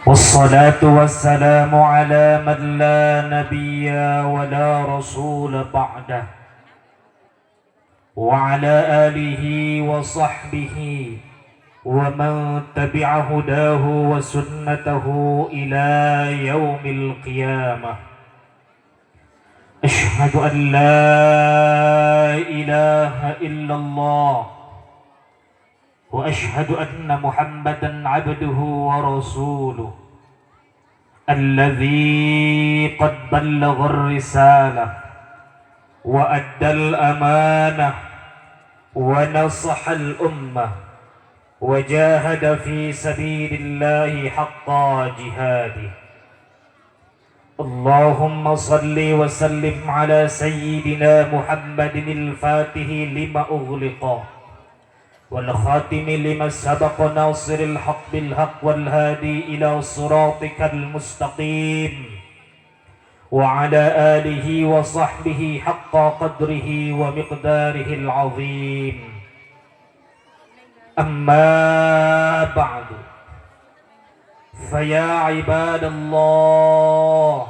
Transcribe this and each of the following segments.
والصلاة والسلام على من لا نبي ولا رسول بعده وعلى آله وصحبه ومن تبع هداه وسنته إلى يوم القيامة. أشهد أن لا إله إلا الله وأشهد أن محمدا عبده ورسوله الذي قد بلغ الرسالة وأدى الأمانة ونصح الأمة وجاهد في سبيل الله حق جهاده. اللهم صل وسلم على سيدنا محمد الفاتح لما أغلق والخاتم لما سبق، ناصر الحق بالحق، والهادي إلى صراطك المستقيم، وعلى آله وصحبه حق قدره ومقداره العظيم. أما بعد، فيا عباد الله،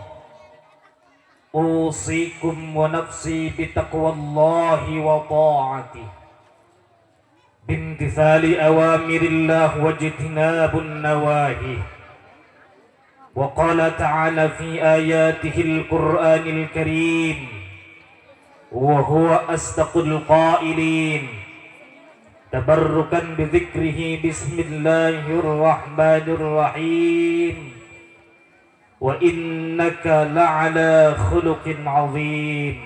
أوصيكم ونفسي بتقوى الله وطاعته، بامتثال أوامر الله واجتناب النواهي. وقال تعالى في آياته القرآن الكريم وهو أصدق القائلين، تبركا بذكره: بسم الله الرحمن الرحيم، وإنك لعلى خلق عظيم.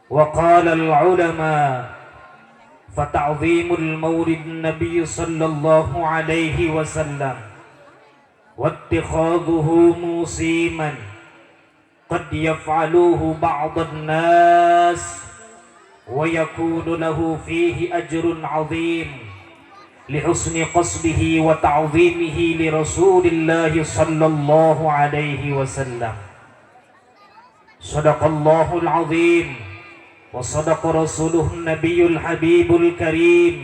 وقال العلماء: فتعظيم المولد النبي صلى الله عليه وسلم واتخاذه موسما قد يفعلوه بعض الناس ويكون له فيه أجر عظيم لحسن قصده وتعظيمه لرسول الله صلى الله عليه وسلم. صدق الله العظيم وصدق رسوله النبي الحبيب الكريم،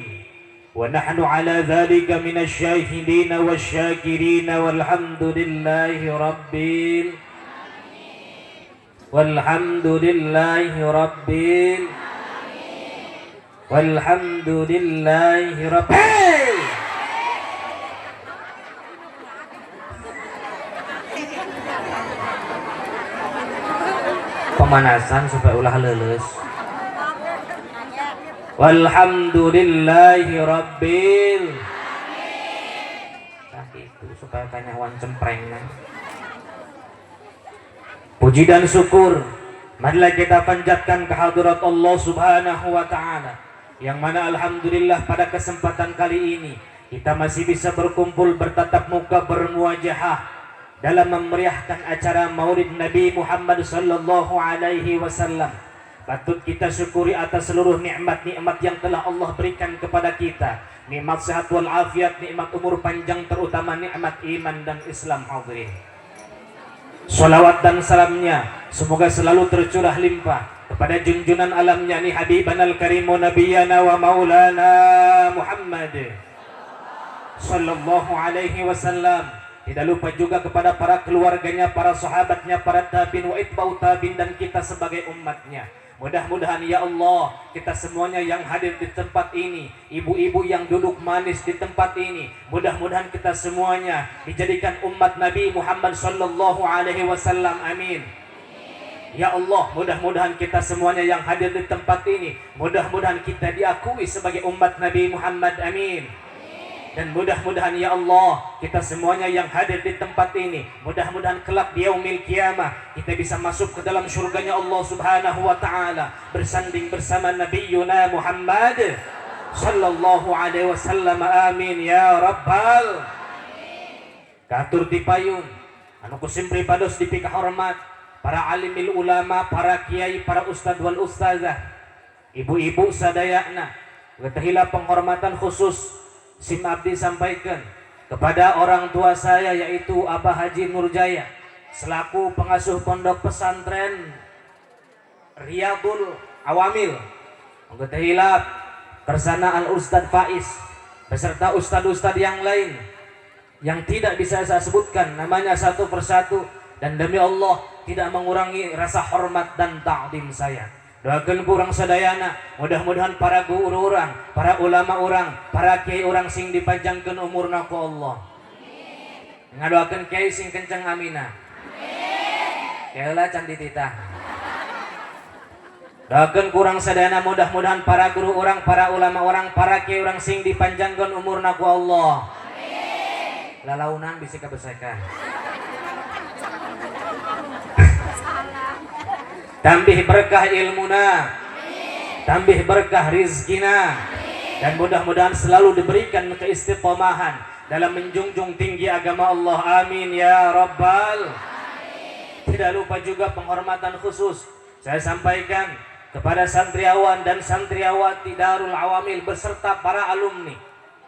ونحن على ذلك من الشاهدين والشاكرين، والحمد لله رب والحمد لله رب والحمد لله رب. Hey! Pemanasan supaya ulah lulus. Walhamdulillahi rabbil. Nah, itu supaya kanyawan cempreng. Puji dan syukur marilah kita panjatkan kehadirat Allah Subhanahu wa taala, yang mana alhamdulillah pada kesempatan kali ini kita masih bisa berkumpul, bertatap muka, bermuajahah dalam memeriahkan acara Maulid Nabi Muhammad sallallahu alaihi wasallam. Patut kita syukuri atas seluruh nikmat-nikmat yang telah Allah berikan kepada kita. Nikmat sehat wal afiat, nikmat umur panjang, terutama nikmat iman dan Islam, hadirin. Salawat dan salamnya semoga selalu tercurah limpah kepada junjungan alamnya ni Habibana al-Karimu Nabiyana wa Maulana Muhammad sallallahu alaihi wasallam. Tidak lupa juga kepada para keluarganya, para sahabatnya, para tabi'in wa itba'u tabi'in, dan kita sebagai umatnya. Mudah-mudahan, ya Allah, kita semuanya yang hadir di tempat ini, ibu-ibu yang duduk manis di tempat ini, mudah-mudahan kita semuanya dijadikan umat Nabi Muhammad sallallahu alaihi wasallam. Amin. Ya Allah, mudah-mudahan kita semuanya yang hadir di tempat ini, mudah-mudahan kita diakui sebagai umat Nabi Muhammad. Amin. Dan mudah-mudahan, ya Allah, kita semuanya yang hadir di tempat ini, mudah-mudahan kelak di yaumil kiamah kita bisa masuk ke dalam surganya Allah Subhanahu wa taala, bersanding bersama Nabi Muhammad sallallahu alaihi wasallam. Amin ya rabbal. Katur dipayun anu ku sim pribados dipikahormat para alimil ulama, para kiai, para ustad wal ustazah, ibu-ibu sadayana. Ketahilah, penghormatan khusus sim abdi sampaikan kepada orang tua saya, yaitu Abah Haji Nurjaya selaku pengasuh pondok pesantren Riyadul Awamil. Hilap kersana Al Ustad Faiz beserta ustad-ustad yang lain. yang tidak bisa saya sebutkan namanya satu persatu, dan demi Allah tidak mengurangi rasa hormat dan ta'zim saya. Doakan ku urang sadayana, mudah-mudahan para guru urang, para ulama urang, para kiai urang sing dipanjangkeun umurna ku Allah. Ngadoakeun kiai sing kenceng amina. Amin. Can dititah. Doakan ku urang sadayana, mudah-mudahan para guru urang, para ulama urang, para kiai urang sing dipanjangkeun umurna ku Allah. Amin. Lalaunan bisa kebesakan. Tambih berkah ilmuna, tambih berkah rizkina, dan mudah-mudahan selalu diberikan keistiqomahan dalam menjunjung tinggi agama Allah. Amin ya rabbal. Tidak lupa juga penghormatan khusus saya sampaikan kepada santriawan dan santriawati Darul Awamil beserta para alumni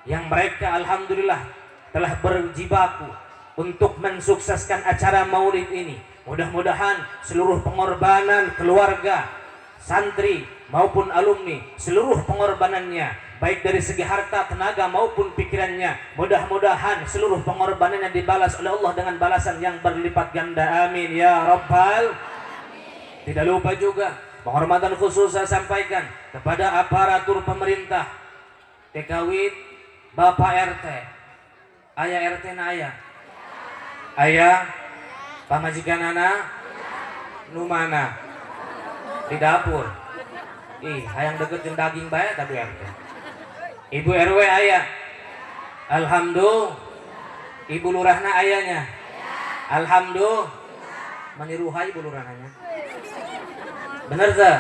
yang mereka alhamdulillah telah berjibaku untuk mensukseskan acara maulid ini. Mudah-mudahan seluruh pengorbanan keluarga, santri maupun alumni, seluruh pengorbanannya, baik dari segi harta, tenaga maupun pikirannya, mudah-mudahan seluruh pengorbanannya dibalas oleh Allah dengan balasan yang berlipat ganda. Amin ya rabbal. Tidak lupa juga penghormatan khusus saya sampaikan kepada aparatur pemerintah, TKW, Bapak RT, ayah RT na ayah, ayah pamajikanana nu mana di dapur, ih hayang deket jeung daging bae tapi RT. Ibu RW aya, alhamdulillah. Ibu lurahna ayahnya, alhamdulillah. Meniruha ibu lurahnanya, bener tuh.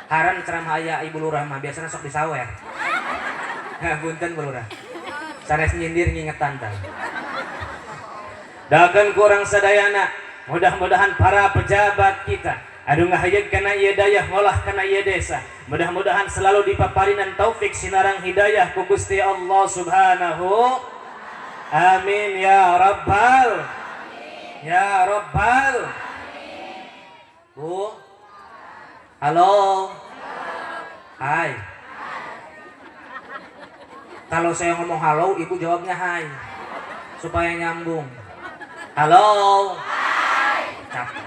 Haran ceramah aya ibu lurah mah biasanya sok disawer. Punten, Bu Lurah, sanes nyindir, ngingetan tah. Doakan ku urang sadayana, mudah-mudahan para pejabat kita anu ngahayeg kana ieu dayah, ngolah kana ieu desa, mudah-mudahan selalu dipaparinan taufik sinareng hidayah ku Gusti Allah Subhanahu. Amin ya rabbal ya rabbal. Bu, halo, hai. Kalau saya ngomong halo, ibu jawabnya hai, supaya nyambung. Halo. Cakep.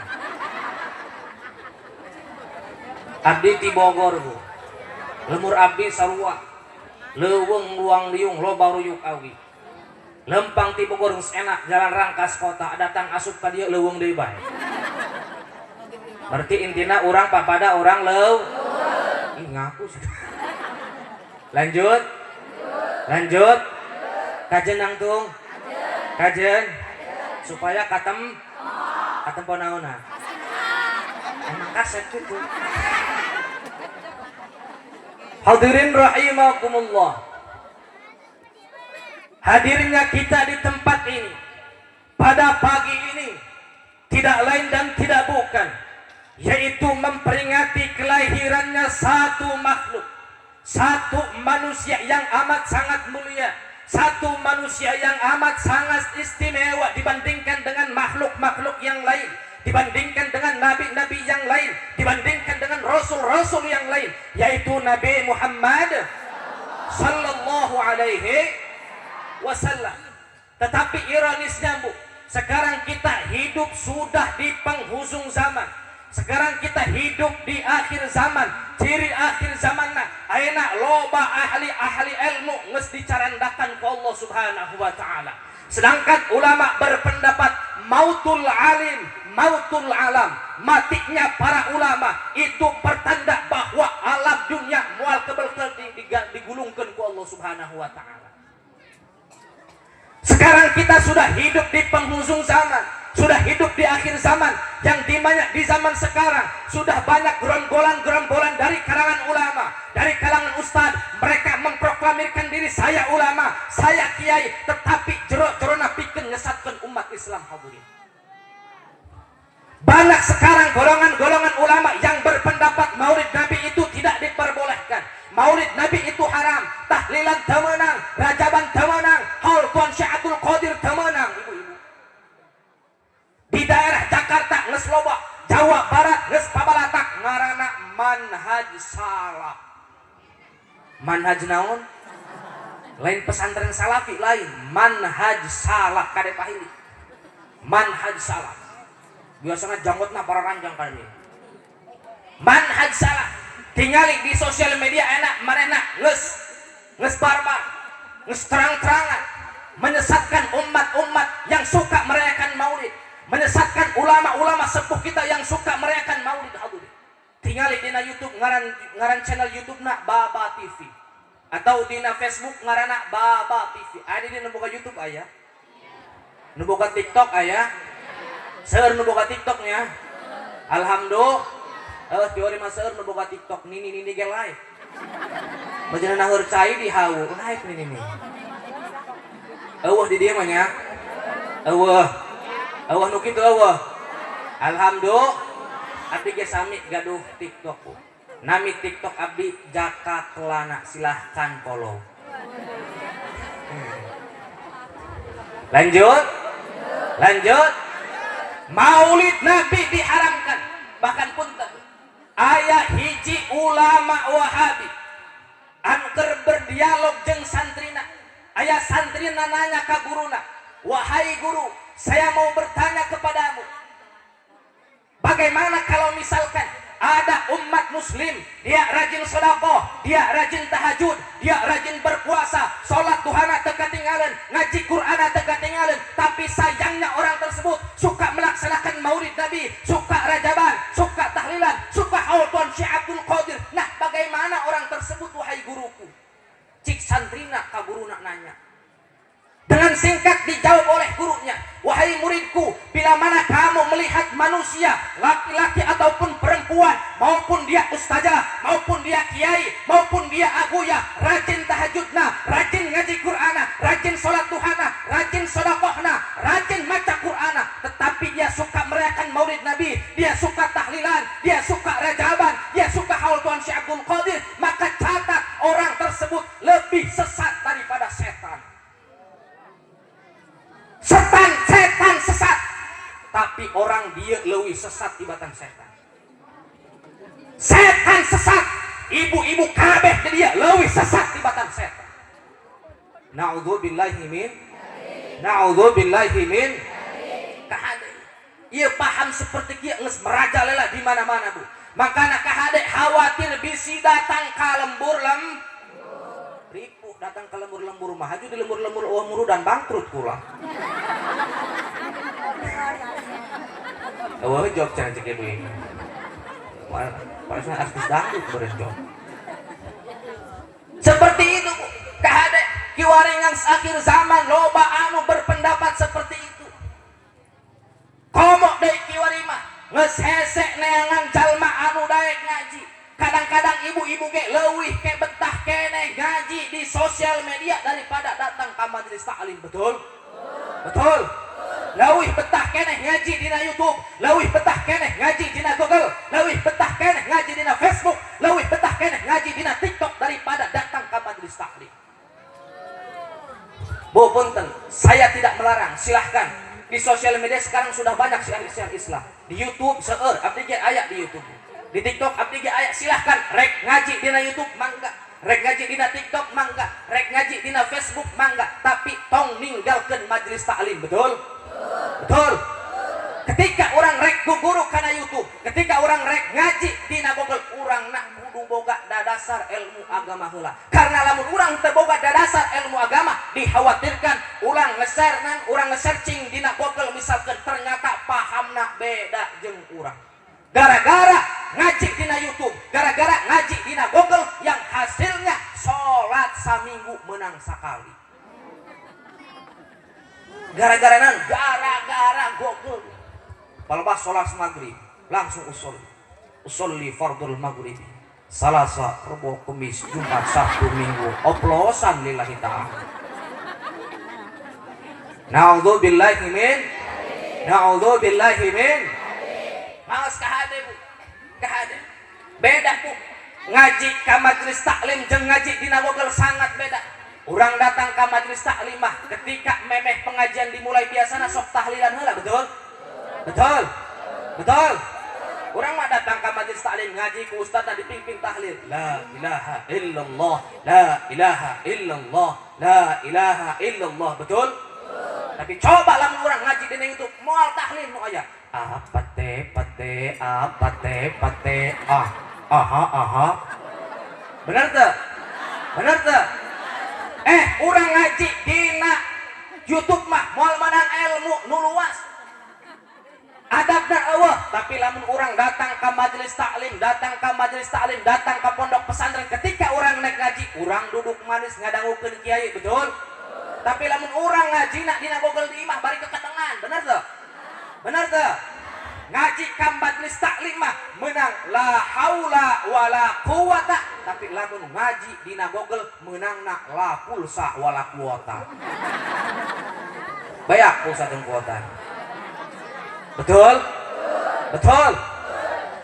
Abdi ti Bogor, Bu. Lembur abdi sarua. Leuweung luang liung, loba ruyuk awi. Lempang ti Bogor geus enak jalan Rangkas kota, datang asup ka dieu leuweung deui bae. Berarti intina urang papada orang leu. Ih, ngaku sudah. Lanjut. Lanjut. Kajen nangtung. Kajen. Supaya katem katempo naonna? Emang kaset gitu. Hadirin rahimakumullah. Hadirnya kita di tempat ini pada pagi ini tidak lain dan tidak bukan yaitu memperingati kelahirannya satu makhluk, satu manusia yang amat sangat mulia, satu manusia yang amat sangat istimewa dibandingkan dengan makhluk-makhluk yang lain, dibandingkan dengan nabi-nabi yang lain, dibandingkan dengan rasul-rasul yang lain, yaitu Nabi Muhammad sallallahu alaihi wasallam. Tetapi ironisnya, Bu, sekarang kita hidup sudah di penghujung zaman. Sekarang kita hidup di akhir zaman. Ciri akhir zaman nah, ayeuna loba ahli-ahli ilmu geus dicarandakan ku Allah Subhanahu wa taala. Sedangkan ulama berpendapat mautul alim mautul alam, matinya para ulama itu pertanda bahwa alam dunia moal kebel digulungkeun ku Allah Subhanahu wa taala. Sekarang kita sudah hidup di penghujung zaman, sudah hidup di akhir zaman, yang dimana di zaman sekarang sudah banyak gerombolan-gerombolan dari kalangan ulama, dari kalangan ustadz. Mereka memproklamirkan diri saya ulama, saya kiai, tetapi jero-jerona pikeun nyesatkeun umat Islam, hadirin. Banyak sekarang golongan-golongan ulama yang berpendapat maulid Nabi itu tidak diperbolehkan. Maulid Nabi itu haram, tahlilan teu meunang, rajaban teu meunang, haul Tuan Syekh Abdul Qadir teu meunang, ibu-ibu. Di daerah Jakarta geus loba, Jawa Barat geus pabalatak ngaranna manhaj salaf. Manhaj naon? Lain pesantren salafi, lain manhaj salaf. Kade pahili manhaj salaf, biasanya janggotna para ranjang kan ini manhaj salaf. Tingali di sosial media enak manehna geus geus barbar, geus terang-terangan menyesatkan umat-umat yang suka merayakan maulid, menyesatkan ulama-ulama sepuh kita yang suka merayakan maulid. Hadirin, tingali dina YouTube, ngaran ngaran channel YouTube na Baba TV atau dina Facebook ngaranna Baba TV. Ada di nu boga YouTube, aya nu boga TikTok, aya seueur nu boga TikToknya. Alhamdulillah. Eh, teori mah seueur nu boga TikTok. Nini nini ge live. Bajana naheur cai di hawu live nini nini. Euweuh di dieu mah nya, euweuh, euweuh nu kitu, euweuh. Alhamdulillah. Abdi ge sami gaduh TikTok, Bu. Nami TikTok abdi Jaka Kelana, silahkan follow. Lanjut, lanjut. Maulid Nabi diharamkan. Bahkan punten, aya hiji ulama Wahabi anu keur berdialog jeung santrina. Aya santrina nanya ka guruna, "Wahai guru, saya mau bertanya kepadamu. Bagaimana kalau misalkan ada umat muslim, dia rajin sodakoh, dia rajin tahajud, dia rajin berpuasa, sholat duhana teu katinggalan, ngaji Quran teu katinggalan, tapi sayangnya orang tersebut suka melaksanakan maulid Nabi, suka rajaban, suka tahlilan, suka haul Tuan Syekh Abdul Qadir. Nah, bagaimana orang tersebut, wahai guruku?" Cik santrina ka guruna nanya. Dengan singkat dijawab oleh gurunya, "Wahai muridku, bila mana kamu melihat manusia, laki-laki ataupun perempuan, maupun dia ustazah, maupun dia kiai, maupun dia abuya, rajin tahajudna, rajin ngaji Qur'ana, rajin sholat duhana, rajin sodakohna, rajin maca Qur'ana, tetapi dia suka merayakan maulid Nabi, dia suka tahlilan, dia suka rajaban, dia suka haul Tuhan Syekh Abdul Qadir, maka catat, orang tersebut lebih sesat daripada setan." Setan, setan sesat, tapi orang dia lebih sesat tibatan setan. Setan sesat, ibu-ibu kabeh di dia lebih sesat tibatan setan. Na'udzubillahi min, na'udzubillahi min. Kahade. Ieu paham seperti kieu geus merajalela di mana-mana, Bu. Makana kahade, khawatir bisi datang ka lembur lem ripu, datang ke lembur-lembur mah haju di lembur-lembur euweuh muru dan bangkrut kula. Euweuh job cenah cek ibu ini. Padahal artis dangdut beureun job. Seperti itu, Bu. Kahade, kiwari akhir zaman loba anu berpendapat seperti itu. Komo deui kiwari mah geus hese neangan jalma anu daek ngaji. Kadang-kadang ibu-ibu ge leuwih ke betah keneh ngaji di sosial media daripada datang ke majelis taklim, betul? Betul. Leuwih betah keneh ngaji dina YouTube, leuwih betah keneh ngaji dina Google, leuwih betah keneh ngaji dina Facebook, leuwih betah keneh ngaji dina TikTok daripada datang ke majelis taklim. Bu, punten, saya tidak melarang, silahkan. Di sosial media sekarang sudah banyak syiar-syiar Islam. Di YouTube seueur, abdi ge aya di YouTube. Di TikTok abdi ge aya, silahkan. Rek ngaji dina YouTube mangga, rek ngaji dina TikTok mangga, rek ngaji dina Facebook mangga, tapi tong ninggalkeun majelis taklim, betul? Betul. Ketika orang rek guguru kana YouTube, ketika orang rek ngaji dina Google, urang nak kudu boga dadasar ilmu agama heula. Karena lamun urang teu boga dadasar ilmu agama, dikhawatirkan urang nge-share nan, urang nge-searching dina Google misalkan, ternyata pahamna beda jeung urang. Gara-gara ngaji dina YouTube, gara-gara ngaji dina Google, yang hasilnya sholat saminggu menang sekali. Gara-gara nan, gara-gara Google. Palebah sholat maghrib, langsung usul. Usolli fardul maghrib. Salasa, Rebo, Kamis, Jumat, Sabtu, Minggu. Oplosan lillahi ta'ala. Na'udzubillahi min, na'udzubillahi min. Maos kahade, Bu. Kahade. Beda, Bu. Ngaji ka majelis taklim jeung ngaji dina Google sangat beda. Urang datang ke majelis taklim mah ketika memeh pengajian dimulai biasana sok tahlilan heula, betul? Betul? Betul? Urang mah datang ke majelis taklim, ngaji ku ustadz dipimpin tahlil. La ilaha illallah, la ilaha illallah, la ilaha illallah. Betul? Tapi coba lamun urang ngaji di YouTube, moal tahlil nu aya. Apa te pate apa te pate ah aha aha. Bener tuh? Bener tuh? Urang ngaji dina YouTube mah moal menang ilmu nu luas. Adabna euweuh, tapi lamun urang datang ke majelis taklim, datang ke majelis taklim, datang ke pondok pesantren, ketika urang naik ngaji, urang duduk manis ngadangukeun kiai, betul? Tapi lamun urang ngaji nak dina Google di imah bari keketengan, bener tuh? Bener tuh? Ngaji ka majelis taklim mah menang la haula wala quwata, tapi lamun ngaji dina Google menangna la pulsa wala kuota. Bayak pulsa jeung kuota. Betul? Betul?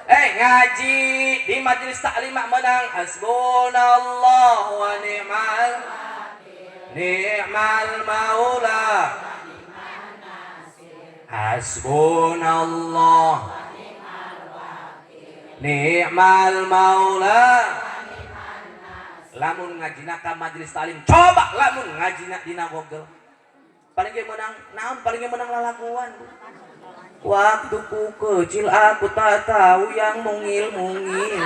Ngaji di majelis taklim mah menang hasbunallah wa ni'mal ni'mal maula, hasbunallah ni'mal maula. Lamun ngajina ka majelis taklim, coba lamun ngajina dina Google paling ge menang naon? Paling ge menang lalaguan. Waktu ku kecil aku tak tahu yang mungil-mungil.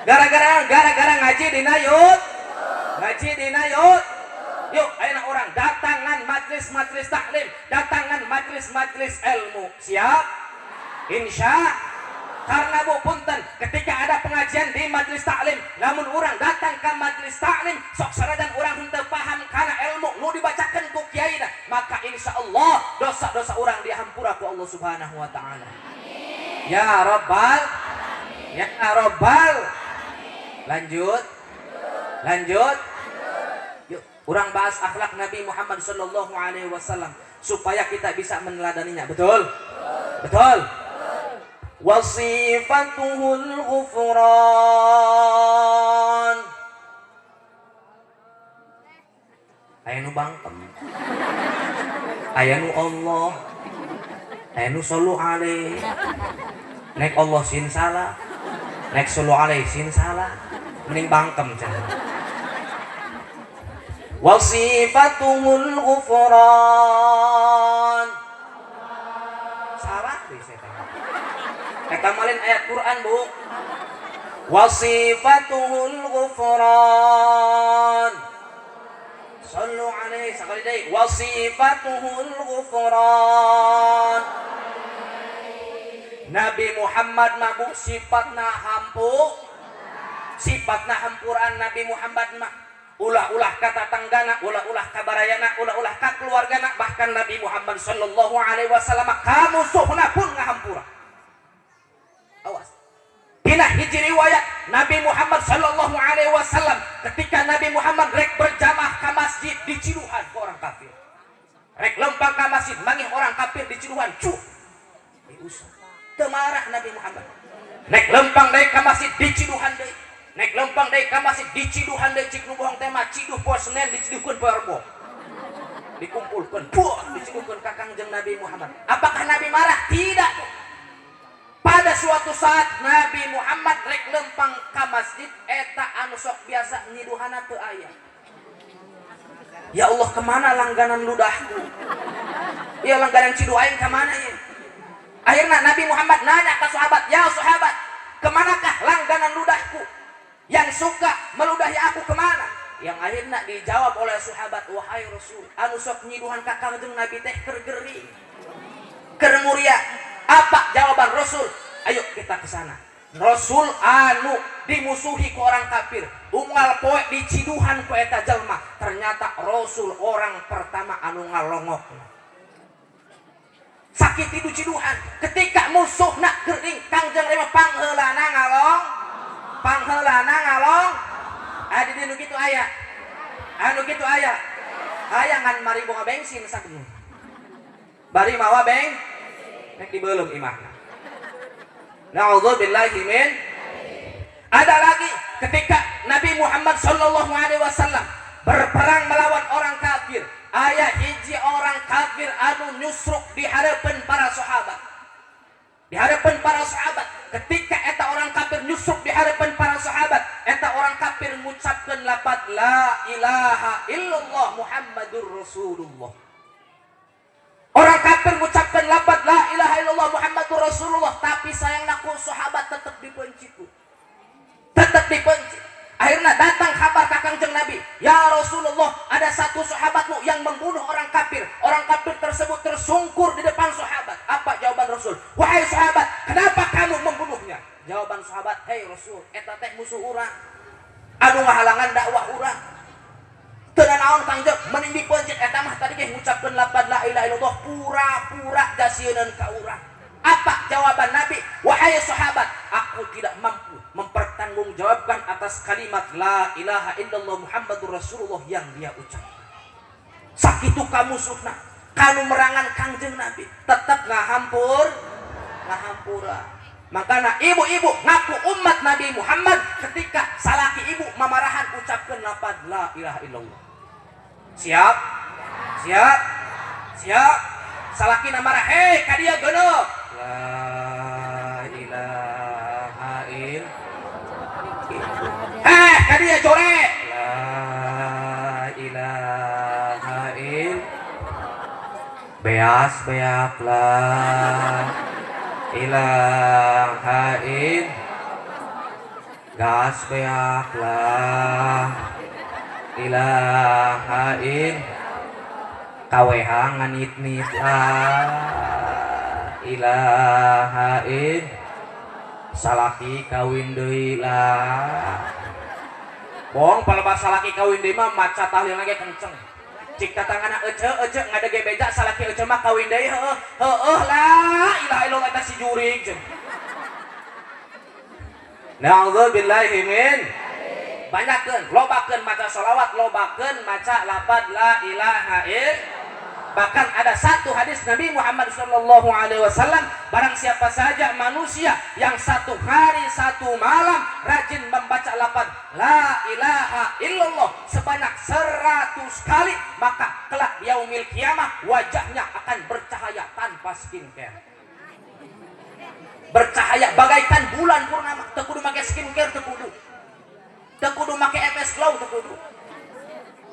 Gara-gara ngaji dina yut, ngaji dina yut. Yuk, ayo urang datangan majelis-majelis taklim, datangan majelis-majelis ilmu. Siap? Insya. Karena bu punten, ketika ada pengajian di majelis taklim, lamun urang datang ke majelis taklim, sok sanajan urang henteu paham karena ilmu nu dibacakan ku kiai, maka insya Allah dosa-dosa urang dihampura ku Allah Subhanahu wa taala. Ya Rabbal, ya Rabbal. Lanjut. Lanjut. Yuk, urang bahas akhlak Nabi Muhammad sallallahu alaihi wasallam supaya kita bisa meneladaninya. Betul? Betul. Wasifatuhul ghufran. Aya nu bangkem. Aya nu Allah. Aya nu sallu alaihi. Nek Allah sin salah. Nek sallu alaihi sin salah. Mending bangkem cenah. Wasifatuhul ghufran. Salah deh saya. Eta malin ayat Quran, Bu. Wasifatuhul ghufran. Sallu alaihi sekali deui. Wasifatuhul ghufran. Nabi Muhammad mah bu sifatna hampu. Sifatna hampuran Nabi Muhammad mah. Ulah-ulah ka tatanggana, ulah-ulah ka barayana, ulah-ulah ka keluargana, bahkan Nabi Muhammad sallallahu alaihi wasallam ka musuhna pun ngahampura. Awas. Dina hiji riwayat Nabi Muhammad sallallahu alaihi wasallam ketika Nabi Muhammad rek berjamaah ke masjid diciduhan ke orang kafir. Rek lempang ke masjid mangih orang kafir diciduhan, cuh. Diusir. Teu marah Nabi Muhammad. Nek lempang deui ka masjid diciduhan deui. Nek lempang deui ka masjid diciduhan deui, cik nu bohong teh mah ciduh poe Senin diciduhkeun poe Rebo. Dikumpulkeun, buah diciduhkeun ka Kangjeng Nabi Muhammad. Apakah Nabi marah? Tidak. Pada suatu saat Nabi Muhammad rek lempang ka masjid eta anu sok biasa nyiduhana teu aya. Ya Allah, kemana langganan ludahku? Ya langganan ciduh aing kemana ya? Akhirnya Nabi Muhammad nanya ke sahabat, ya sahabat, kemanakah langganan ludahku? Yang suka meludahi aku kemana? Yang akhirnya dijawab oleh sahabat, wahai Rasul, anu sok nyiduhan ka Kangjeng Nabi teh keur gering, keur muria. Apa jawaban Rasul? Ayo kita ke sana. Rasul anu dimusuhi ku orang kafir, unggal poe diciduhan ku eta jelma. Ternyata Rasul orang pertama anu ngalongok. Sakit itu ciduhan. Ketika musuhna gering, Kangjeng Nabi pangheulana ngalong, pangheulana ngalong. Aya di nu kitu aya. Anu kitu aya. Aya ngan mari boga bensin sakeun. Bari mawa beng nek dibeuleum imahna. Na'udzubillahi min. Ada lagi ketika Nabi Muhammad sallallahu alaihi wasallam berperang melawan orang kafir. Aya hiji orang kafir anu nyusruk di hadapan para sahabat. Rasulullah. Orang kafir mengucapkan lafaz la ilaha illallah Muhammadur Rasulullah, tapi sayangna ku sahabat tetap dibenci ku. Tetap dibenci. Akhirnya datang kabar ke Kangjeng Nabi, "Ya Rasulullah, ada satu sahabatmu yang membunuh orang kafir. Orang kafir tersebut tersungkur di depan sahabat." Apa jawaban Rasul? "Wahai sahabat, kenapa kamu membunuhnya?" Jawaban sahabat, "Hei Rasul, eta teh musuh urang. Anu ngahalangan dakwah urang. Teu naon, Kangjeng, mending dipencet, eta mah tadi ge ngucapkeun lafaz la ilaha illallah, pura-pura jasieuneun ka urang." Apa jawaban Nabi? "Wahai sahabat, aku tidak mampu mempertanggungjawabkan atas kalimat la ilaha illallah Muhammadur Rasulullah yang dia ucapkan." Sakitu kamusuhna, kanu merangan Kangjeng Nabi, tetap ngahampura. Makanya ibu-ibu ngaku umat Nabi Muhammad, ketika salaki ibu mamarahan, ucapkan lafaz la ilaha illallah. Siap? Siap? Siap? Salaki marah, "Hei, kadia geuneuh." La ilaha il. "Heh, kadia jore." La ilaha il. Beas beak la ilaha il. Gas beak la ilaha il. KWH nganit-nit la ilaha il. Salaki kawin deui lah. Bohong palebah salaki kawin deui mah, maca tahlil ge kenceng. Cik tatangana, "Ece, ece, ngadege beja salaki ece mah kawin deui." "Heueuh, heueuh, la ilaha illallah, eta si jurig." Na'udzubillahi min. Banyakkeun, lobakeun maca sholawat, lobakeun maca lafaz la ilaha illallah. Bahkan ada satu hadis Nabi Muhammad Shallallahu Alaihi Wasallam, barang siapa saja manusia yang satu hari satu malam rajin membaca lafaz la ilaha illallah sebanyak 100 kali, maka kelak yaumil kiamah wajahnya akan bercahaya tanpa skincare. Bercahaya bagaikan bulan purnama. Teu kudu make skincare, teu kudu. Teu kudu make MS Glow, teu kudu.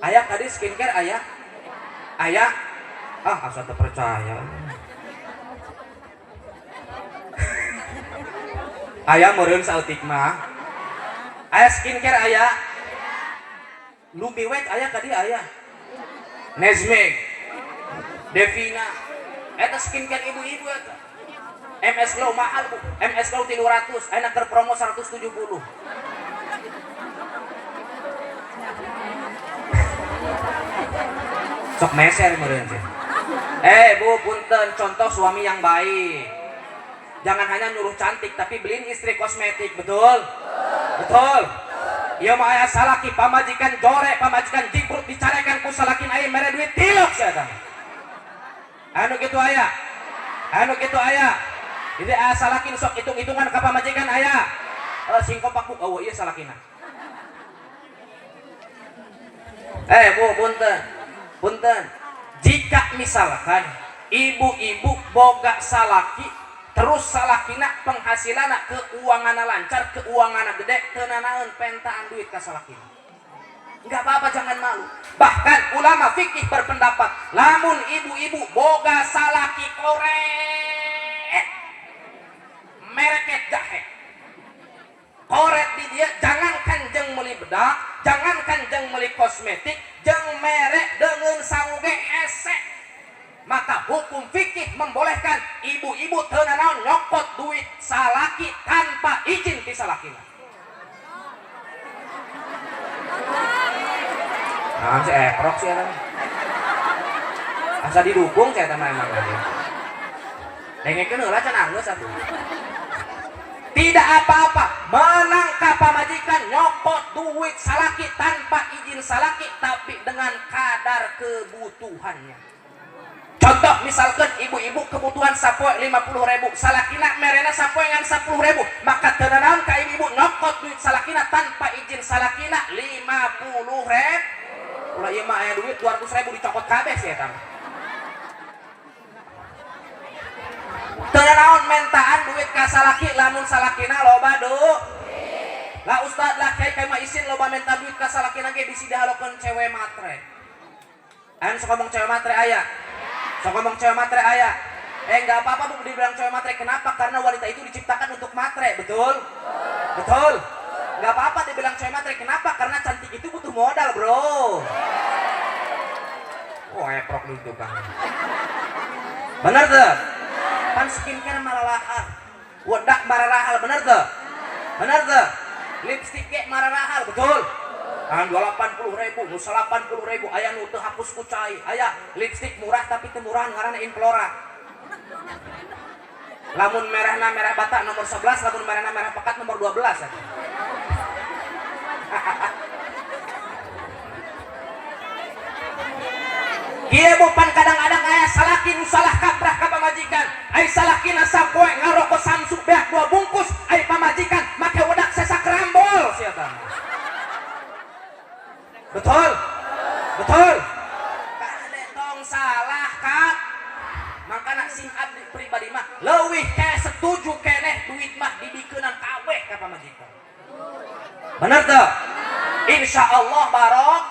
Aya tadi skincare aya? Aya? Ah, asa teu percaya. Aya meureun saeutik mah. Aya skincare aya. Lumiwek aya kadi aya. Nezmeg. Devina. Eta skincare ibu-ibu eta. MS Glow mahal, Bu. MS Glow 300, ayeuna keur promo 170. Sok meser meureun sih. Eh, Bu, punten, contoh suami yang baik. Jangan hanya nyuruh cantik, tapi beliin istri kosmetik, betul? Betul. Ieu mah aya salaki pamajikan jore, pamajikan jibrut, dicarekan ku salakin, aya mere duit tilok sia eta. Anu kitu aya. Anu kitu aya. Jadi aya salakin sok hitung-hitungan ka pamajikan aya. Eh, singkompak bu, oh iya salakina. Eh, Bu, punten. Punten. Jika misalkan ibu-ibu boga salaki, terus salakina penghasilanna, keuanganna lancar, keuanganna gede, teu nanaon pentaan duit ka salakina. Enggak apa-apa, jangan malu. Bahkan ulama fikih berpendapat, lamun ibu-ibu boga salaki koret, mereket jahe, koret di dia, jangankan jeng meuli bedak, jangankan jeng meuli kosmetik, jeng merek dengan sangu ge hese. Maka hukum fikih membolehkan ibu-ibu teu nanaon nyokot duit salaki tanpa izin ti salakina. Nah, si ekrok sih eta. Asa didukung saya mah emang tadi. Dengekeun heula can anggeus atuh. Tidak apa-apa menangkap pamajikan nyokot duit salaki tanpa izin salaki, tapi dengan kadar kebutuhannya. Contoh misalkan ibu-ibu kebutuhan sapoe 50 ribu, salakina merena sapoe ngan 10 ribu, maka teu nanaon ka ibu-ibu nyokot duit salakina tanpa izin salakina 50 ribu. Ulah, ieu mah aya duit 200 ribu dicokot kabeh sih eta mah. Teu nanaon mentaan duit ka salaki lamun salakina loba du. Lah ustad lah kiai, mah isin loba menta duit ka salakina ge bisi dihalokeun cewek matre. Aya sok ngomong cewek matre aya. Sok ngomong cewek matre aya. Nggak apa-apa bu dibilang cewek matre. Kenapa? Karena wanita itu diciptakan untuk matre, betul? Betul. Nggak apa-apa dibilang cewek matre. Kenapa? Karena cantik itu butuh modal, bro. Oh, eprok dulu tukang. Bener tuh? Pan skincare maralahal. Wedak maralahal, bener tuh? Bener tuh? Lipstick ge maralahal, betul? Ah, 80.000, nu 80.000, aya nu teu hapus ku cai, aya lipstick murah tapi teu murahan ngaranna Implora. Lamun merahna merah bata nomor 11, lamun merahna merah pekat nomor 12. Kieu bu pan kadang-kadang aya salaki nu salah kaprah ka pamajikan. Ai salakina sapoe ngarokok Samsu beak 2 bungkus, ai pamajikan make wedak sesak rambol sia tah. Betul? Betul? Kade tong salah kak. Makana sim abdi pribadi mah leuwih ke setuju keneh duit mah dibikeunan kabeh ka pamajikan. Bener teu? Insya Allah barok.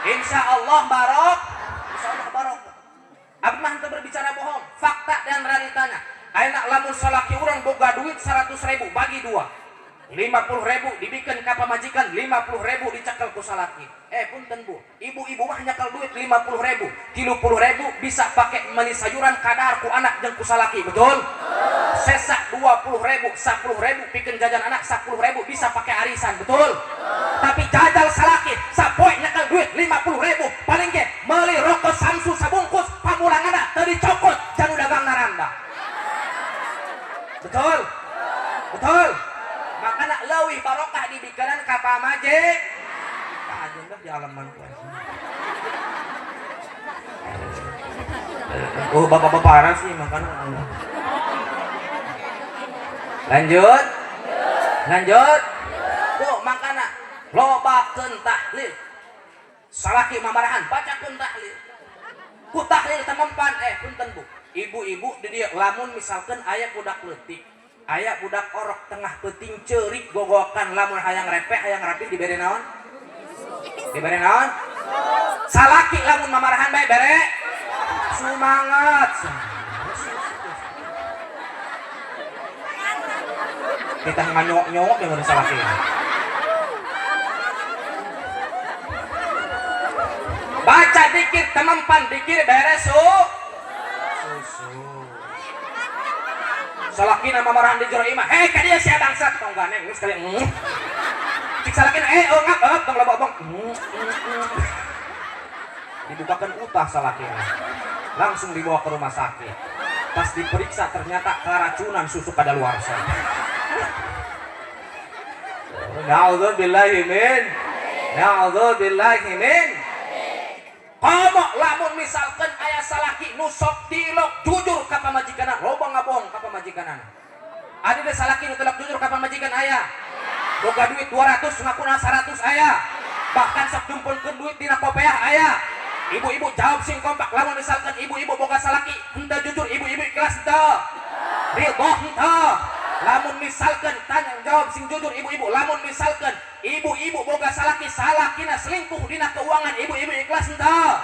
Insya Allah barok. Insya Allah barok. Abdi mah henteu berbicara bohong, fakta dan realitanya. Ayeuna lamun salaki urang boga duit 100.000 bagi 2. 50.000 dibikeun ka pamajikan, 50.000 dicekel ku salaki. Punten bu, ibu-ibu mah nyekel duit 50.000, 30.000 bisa pakai meuli sayuran kadar ku anak jeung ku salaki, betul? Sesa 20.000, 10.000 pikeun jajan anak, 10.000 bisa pakai arisan, betul? Tapi jajal salaki sapoe nyekel duit 50.000, paling ge meuli rokok Samsu sabungkus, pamulanganna teu dicokot janu dagang naranda. Betul? Betul? Makana leuwih barokah dibikeun ka pamajikan. Kajeun dah di alaman ku. Oh, bapak-bapak sih makana. Lanjut. Lanjut. Bu, makana lobakeun tahlil. Salaki mamarahan bacakeun tahlil. Ku tahlil temempan punten Bu. Ibu-ibu di dieu lamun misalkeun aya budak leutik, aya budak orok tengah peuting ceurik gogokan lamun hayang repeh hayang rapi dibere naon? Dibere naon? Salaki lamun mamarahan bae bere sumangat. Kita nganyok-nyok yang udah salaki. Baca dikir temempan dikir beres susu. Salakina mamarahan di jero imah, hei ka dieu sia bangsat tong ganeng geus kali. Cik salakina ngap ngap tong loba obong. Dibukakan utah salakina. Langsung dibawa ke rumah sakit. Pas diperiksa ternyata keracunan susu kadaluarsa. Na'udzubillahi min. Na'udzubillahi min. Komo lamun misalkan aya salaki nu sok tilok jujur ka pamajikanna, loba ngabohong ka pamajikanna. Adi teh salaki nu tilok jujur ka pamajikan aya. Boga duit 200 ngakuna 100 aya. Bahkan sok jumpulkeun duit dina kopeah aya. Ibu-ibu jawab sing kompak lamun misalkan ibu-ibu boga salaki henteu jujur, ibu-ibu ikhlas henteu? Ridho henteu? Lamun misalkan tanya jawab sing jujur ibu-ibu, lamun misalkan ibu-ibu boga salaki salakina selingkuh dina keuangan, ibu-ibu ikhlas henteu?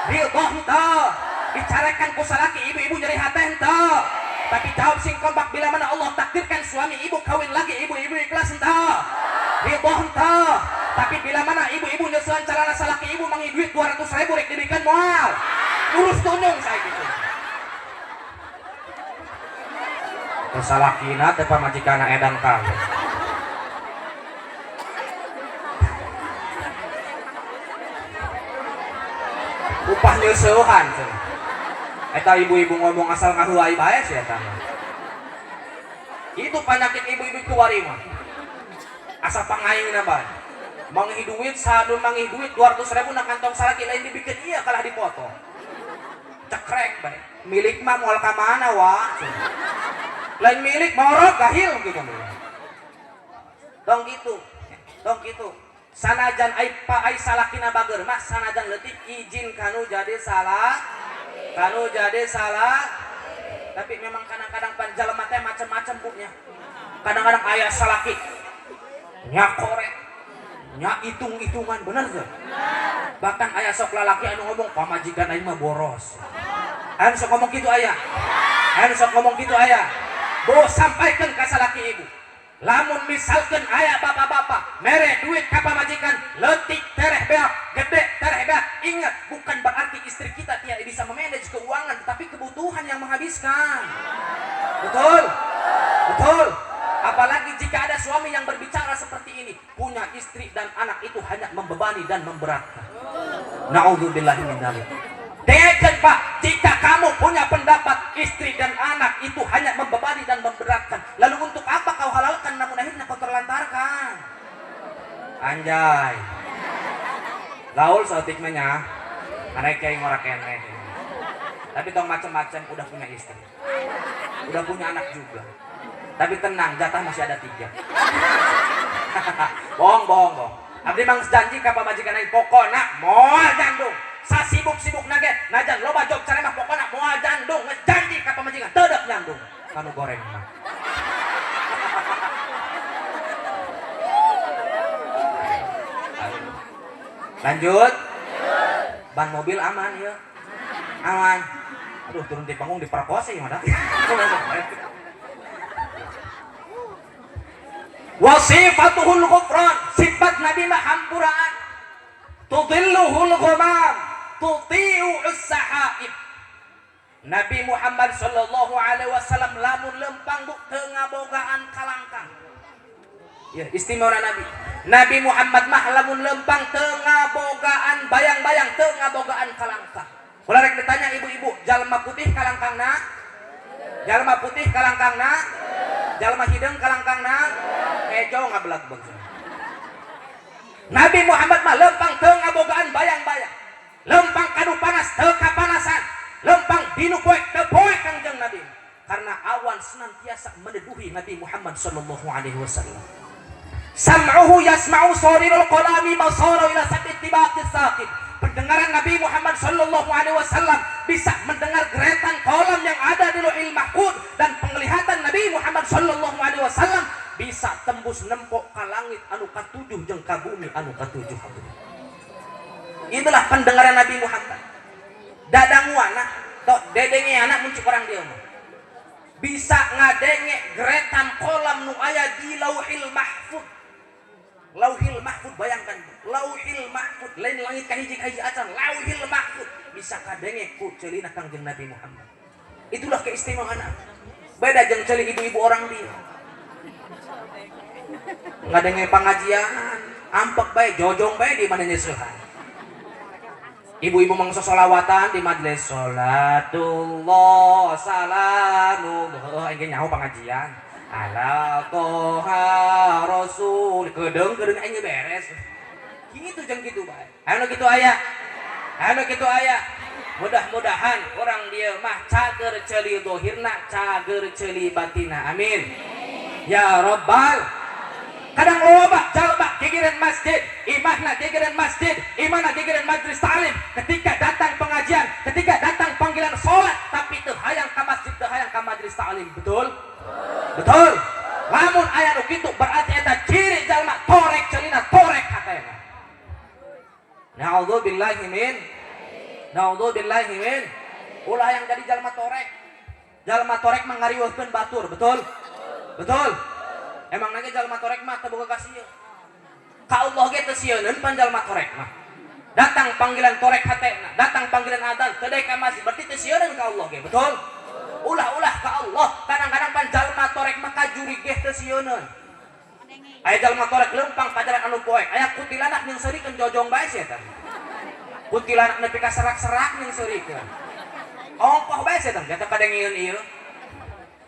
Ridho henteu? Dicarekan ku salaki ibu-ibu nyeri hate henteu? Tapi jawab sing kompak bila mana Allah takdirkan suami ibu kawin lagi, ibu-ibu ikhlas henteu? Ridho henteu? Tapi bila mana ibu-ibu nyeselan calana salaki ibu mangi duit 200.000 rek dibikeun moal? Urus tunjung saya gitu. Salakina teh pamajikanna edan kabeh. Upah nyeusehan cenah. Eta ibu-ibu ngomong asal ngahuai bae sia eta mah. Itu penyakit ibu-ibu kuari mah. Asa pangaingna bae. Mangih duit sadun mangih duit 200.000 na kantong salaki lain dibikeun ieu kalah dipoto. Cekrek bae. Milik mah moal ka mana wa? Lain milik morok gahil gitu. Tong gitu. Tong gitu. Sanajan ai pa ai salakina bager mah sanajan leutik izin kanu jadi salah. Kanu jadi salah. Tapi memang kadang-kadang pan jalema teh macam-macam bu nya. Kadang-kadang aya salaki nyakoret, nya hitung-hitungan bener tuh. Bahkan aya sok lalaki anu ngomong pamajikan aing mah boros. Anu sok ngomong kitu aya. Anu sok ngomong kitu aya. Bu, sampaikan ka salaki ibu. Lamun misalkan aya bapak-bapak mere duit ka pamajikan leutik tereh beak, gede tereh beak. Ingat, bukan berarti istri kita tidak bisa memanage keuangan, tetapi kebutuhan yang menghabiskan. Betul? Betul. Apalagi jika ada suami yang berbicara seperti ini, punya istri dan anak itu hanya membebani dan memberatkan. Na'udzubillahi min dzalik. Dengarkan Pak, jika kamu punya pendapat istri dan anak itu hanya membebani dan memberatkan, lalu untuk apa kau halalkan namun akhirnya kau terlantarkan? Anjay. Gaul saeutik mah nya. Arek kayak ngora keneh. Tapi tong macam-macam, udah punya istri. Udah punya anak juga. Tapi tenang, jatah masih ada 3. Bohong, bohong, bohong. Abdi mang janji ka pamajikan aing pokona moal jandung. Sasibuk-sibuk nage, najan loba job ceramah pokona moal jandung, ngejanji ka pamajikan teu deuk nyandung. Kanu goreng mah. Lanjut. Ban mobil aman ya. Aman. Aduh, turun di panggung diperkosa ya, madah. Wasifatuhul ghufran, sifat Nabi mah hampuraan. Tudilluhul ghamam, tuti'u as-sahaib. Nabi Muhammad sallallahu alaihi wasallam lamun lempang bu teu ngabogaan kalangkang. Ya, istimewa Nabi. Nabi Muhammad mah lamun lempang teu ngabogaan bayang-bayang, teu ngabogaan kalangkang. Kula rek ditanya ibu-ibu, jalma putih kalangkangna? Jalma putih kalangkangna? Jalma hideung kalangkangna? Hejo ngabelag bangsa. Nabi Muhammad mah lempang teu ngabogaan bayang-bayang. Lempang kanu panas teu kapanasan. Lempang dinu poek teu poek Kangjeng Nabi. Karena awan senantiasa meneduhi Nabi Muhammad sallallahu alaihi wasallam. Sam'uhu yasma'u sarirul qalami masara ila sab'i tibaqis saqib. Pendengaran Nabi Muhammad sallallahu alaihi wasallam bisa mendengar geretan kolam yang ada di Lauhil Mahfuz, dan penglihatan Nabi Muhammad sallallahu alaihi wasallam bisa tembus nempok ka langit anu katujuh jeung ka bumi anu katujuh. Itulah pendengaran Nabi Muhammad. Dadanguana tok dedenge anak muncul orang dia mah. Bisa ngadenge geretan kolam nu aya di Lauhil Mahfuz. Lauhil Mahfuz, bayangkan, Lauhil Mahfuz lain langit kahiji-kahiji acan, Lauhil Mahfuz bisa kadenge ku ceulina Kangjeng Nabi Muhammad. Itulah keistimewaan. Beda jeung ceuli ibu-ibu orang dia. Ngadenge pengajian, ampek bae, jojong bae di mana nyeuseuhan. Ibu-ibu mangsa solawatan di majelis salatullah salamullah, aing ge nyaho pengajian. Ala toha rasul kedeung kedeung aing beres. Kitu jeung kitu bae. Anu kitu aya. Anu kitu aya. Mudah-mudahan orang dia mah cager ceuli dohirna, cager ceuli batina. Amin. Ya Rabbal. Kadang loba jalma gigireun masjid, imahna gigireun masjid, imahna gigireun majelis ta'lim. Ketika datang pengajian, ketika datang panggilan sholat, tapi teu hayang ka masjid, teu hayang ka majelis ta'lim. Betul? Betul. Lamun aya nu kitu berarti eta ciri jalma torek celina, torek hatena. Na'udzubillahi min. Na'udzubillahi min. Ulah yang jadi jalma torek. Jalma torek mah ngariweuhkeun batur, betul? Betul. Emang nage jalma torek mah teu boga kasieun. Ka Allah ge teu sieuneun pan jalma torek mah. Datang panggilan torek hatena, datang panggilan adzan, teu daek ka masjid, berarti teu sieuneun ka Allah ge, betul? Ulah-ulah ka Allah, kadang-kadang pan jalma torek mah kajuri ge teu sieuneun. Aya jalma torek lempang ka jalan anu poek, aya kuntilanak nyeungseurikeun jojong bae sia teh. Kuntilanak nepi ka serak-serak nyeungseurikeun. Ongkoh bae sia teh, jatuh kadengeun ieu.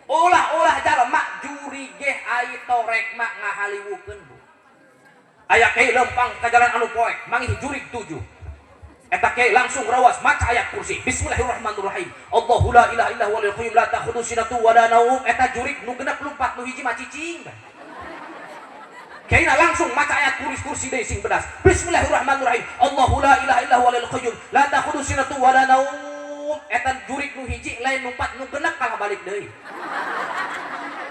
Ulah-ulah jalma juri ge ai torek mah ngahaliwukeun bu. Aya kiai lempang ka jalan anu poek, mangih jurig 7. Eta kiai langsung rawas maca ayat kursi. Bismillahirrahmanirrahim. Allahu la ilaha illa huwal qayyum la ta'khudhuhu sinatun wa la naum. Eta jurig nu genep lumpat, nu hiji mah cicing. Kiai langsung maca ayat kursi kursi deui sing bedas. Bismillahirrahmanirrahim. Allahu la ilaha illa huwal qayyum la ta'khudhuhu sinatun wa la naum. Eta jurig nu hiji lain lumpat, nu genep kalah balik deui.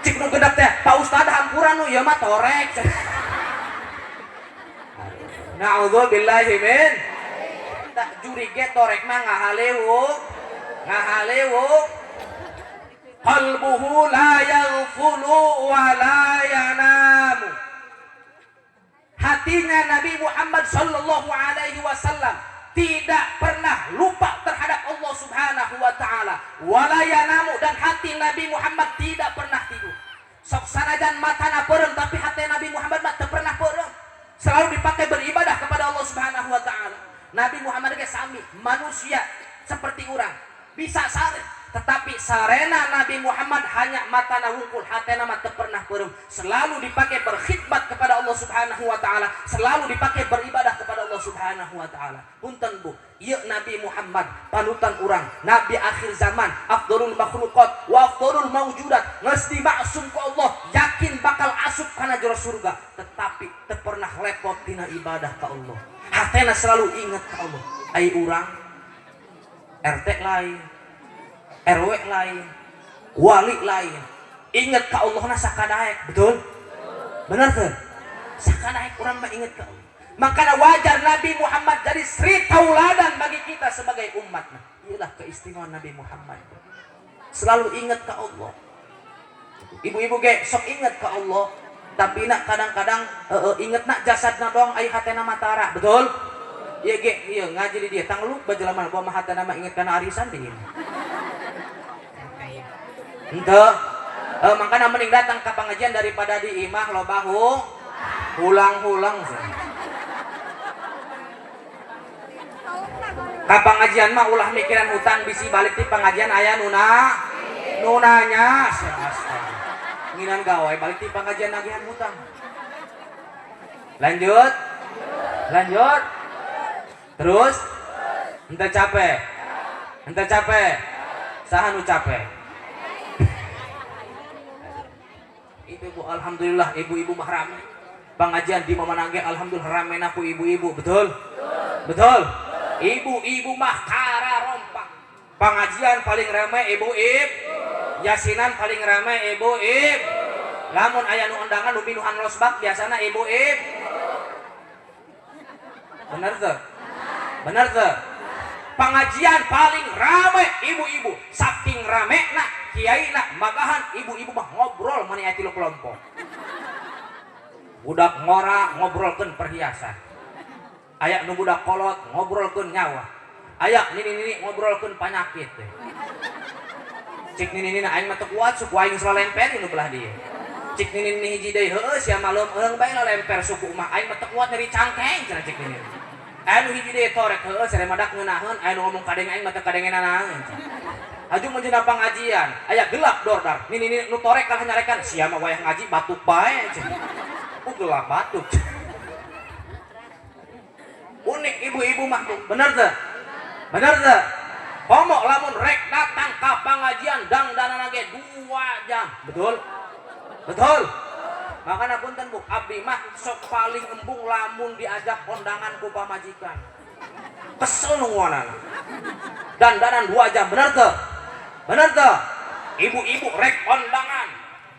Cik nu genep teh, Pak Ustad hampura nu ieu mah torek. Na'udzubillahi min. Eta jurig ge torek mah ngahaliwung, ngahaliwung. Qalbuhu la yaghfulu wa la yanamu. Hatinya Nabi Muhammad sallallahu alaihi wasallam tidak pernah lupa terhadap Allah Subhanahu wa taala. Wala yanamu, dan hati Nabi Muhammad tidak pernah tidur. Sok sanajan matana peureum, tapi hati Nabi Muhammad mah teu pernah peureum. Selalu dipakai beribadah kepada Allah Subhanahu wa taala. Nabi Muhammad ge sami, manusia seperti urang, bisa sare, tetapi sarena Nabi Muhammad hanya matana wungkul, hatena mah teu pernah peureum. Selalu dipakai berkhidmat kepada Allah Subhanahu wa taala, selalu dipakai beribadah kepada Allah Subhanahu wa taala. Punten Bu, ieu Nabi Muhammad panutan urang, nabi akhir zaman, afdhalul makhluqat wa afdhalul mawjudat, geus dimaksum ku Allah, yakin bakal asup kana jero surga, tetapi teu pernah lepot tina ibadah ka Allah. Hatena selalu ingat ka Allah. Ai urang RT lain, RW lain, wali lain, ingat ka Allah na sakadaek, betul? Bener tuh? Sakadaek urang mah ingat ka Allah. Makanya wajar Nabi Muhammad jadi sri tauladan bagi kita sebagai umat. Nah, inilah keistimewaan Nabi Muhammad. Selalu ingat ke Allah. Ibu-ibu ge sok ingat ke Allah, tapi nak kadang-kadang inget nak jasadna doang, ai hatena mah tara, betul? Iya ge, iya ngaji di dia tang lupa jelema bawa mah hatena mah inget kana arisan dingin. Henteu. Makanya mending datang ke pengajian daripada di imah loba hulang-hulang. Ka pengajian mah ulah mikiran hutang, bisi balik di pengajian aya nuna nunanya. Astaga. Nginan gawe balik di pengajian nagihan hutang. Lanjut. Lanjut. Terus henteu capek. Henteu capek. Saha nu capek? Ibu-ibu alhamdulillah ibu-ibu mah rame. Pengajian di mana ge alhamdulillah rame ku ibu-ibu, betul? Betul. Ibu-ibu mah kararompak. Pengajian paling rame ibu-ibu, yasinan paling rame ibu-ibu. Lamun aya nu undangan nu minuhan losbak biasana ibu-ibu. Bener tuh? Bener tuh? Pengajian paling rame ibu-ibu. Saking rame na kiai na magahan ibu-ibu mah ngobrol mana aya tilu kelompok. Budak ngora ngobrolkeun perhiasan. Aya nu budak kolot ngobrolkeun nyawa. Aya nini-nini ngobrolkeun panyakit teh. Cik nini-nini aing mah teu kuat suku aing salemper nu belah dieu. Cik nini-nini hiji deui heueuh sia mah leumeung bae lemper suku mah aing mah teu kuat nyeri cangkeng cenah cik nini. Aya nu hiji deui torek heueuh sia madak ngeunaheun aya nu ngomong kadeng aing mah teu kadengenan naon. Aju menjeuna pangajian aya gelap dordar nini-nini nu torek kalah nyarekan sia mah wayah ngaji batuk bae cenah. Gelap batuk. Unik ibu-ibu mah, bener tuh? Bener tuh? Komo lamun rek datang ka pangajian dangdanana ge 2 jam, betul? Betul. Makanya punten Bu, abdi mah sok paling embung lamun diajak kondangan ku pamajikan. Kesel nungguanana. Dandanan 2 jam, bener tuh? Bener tuh? Ibu-ibu rek kondangan,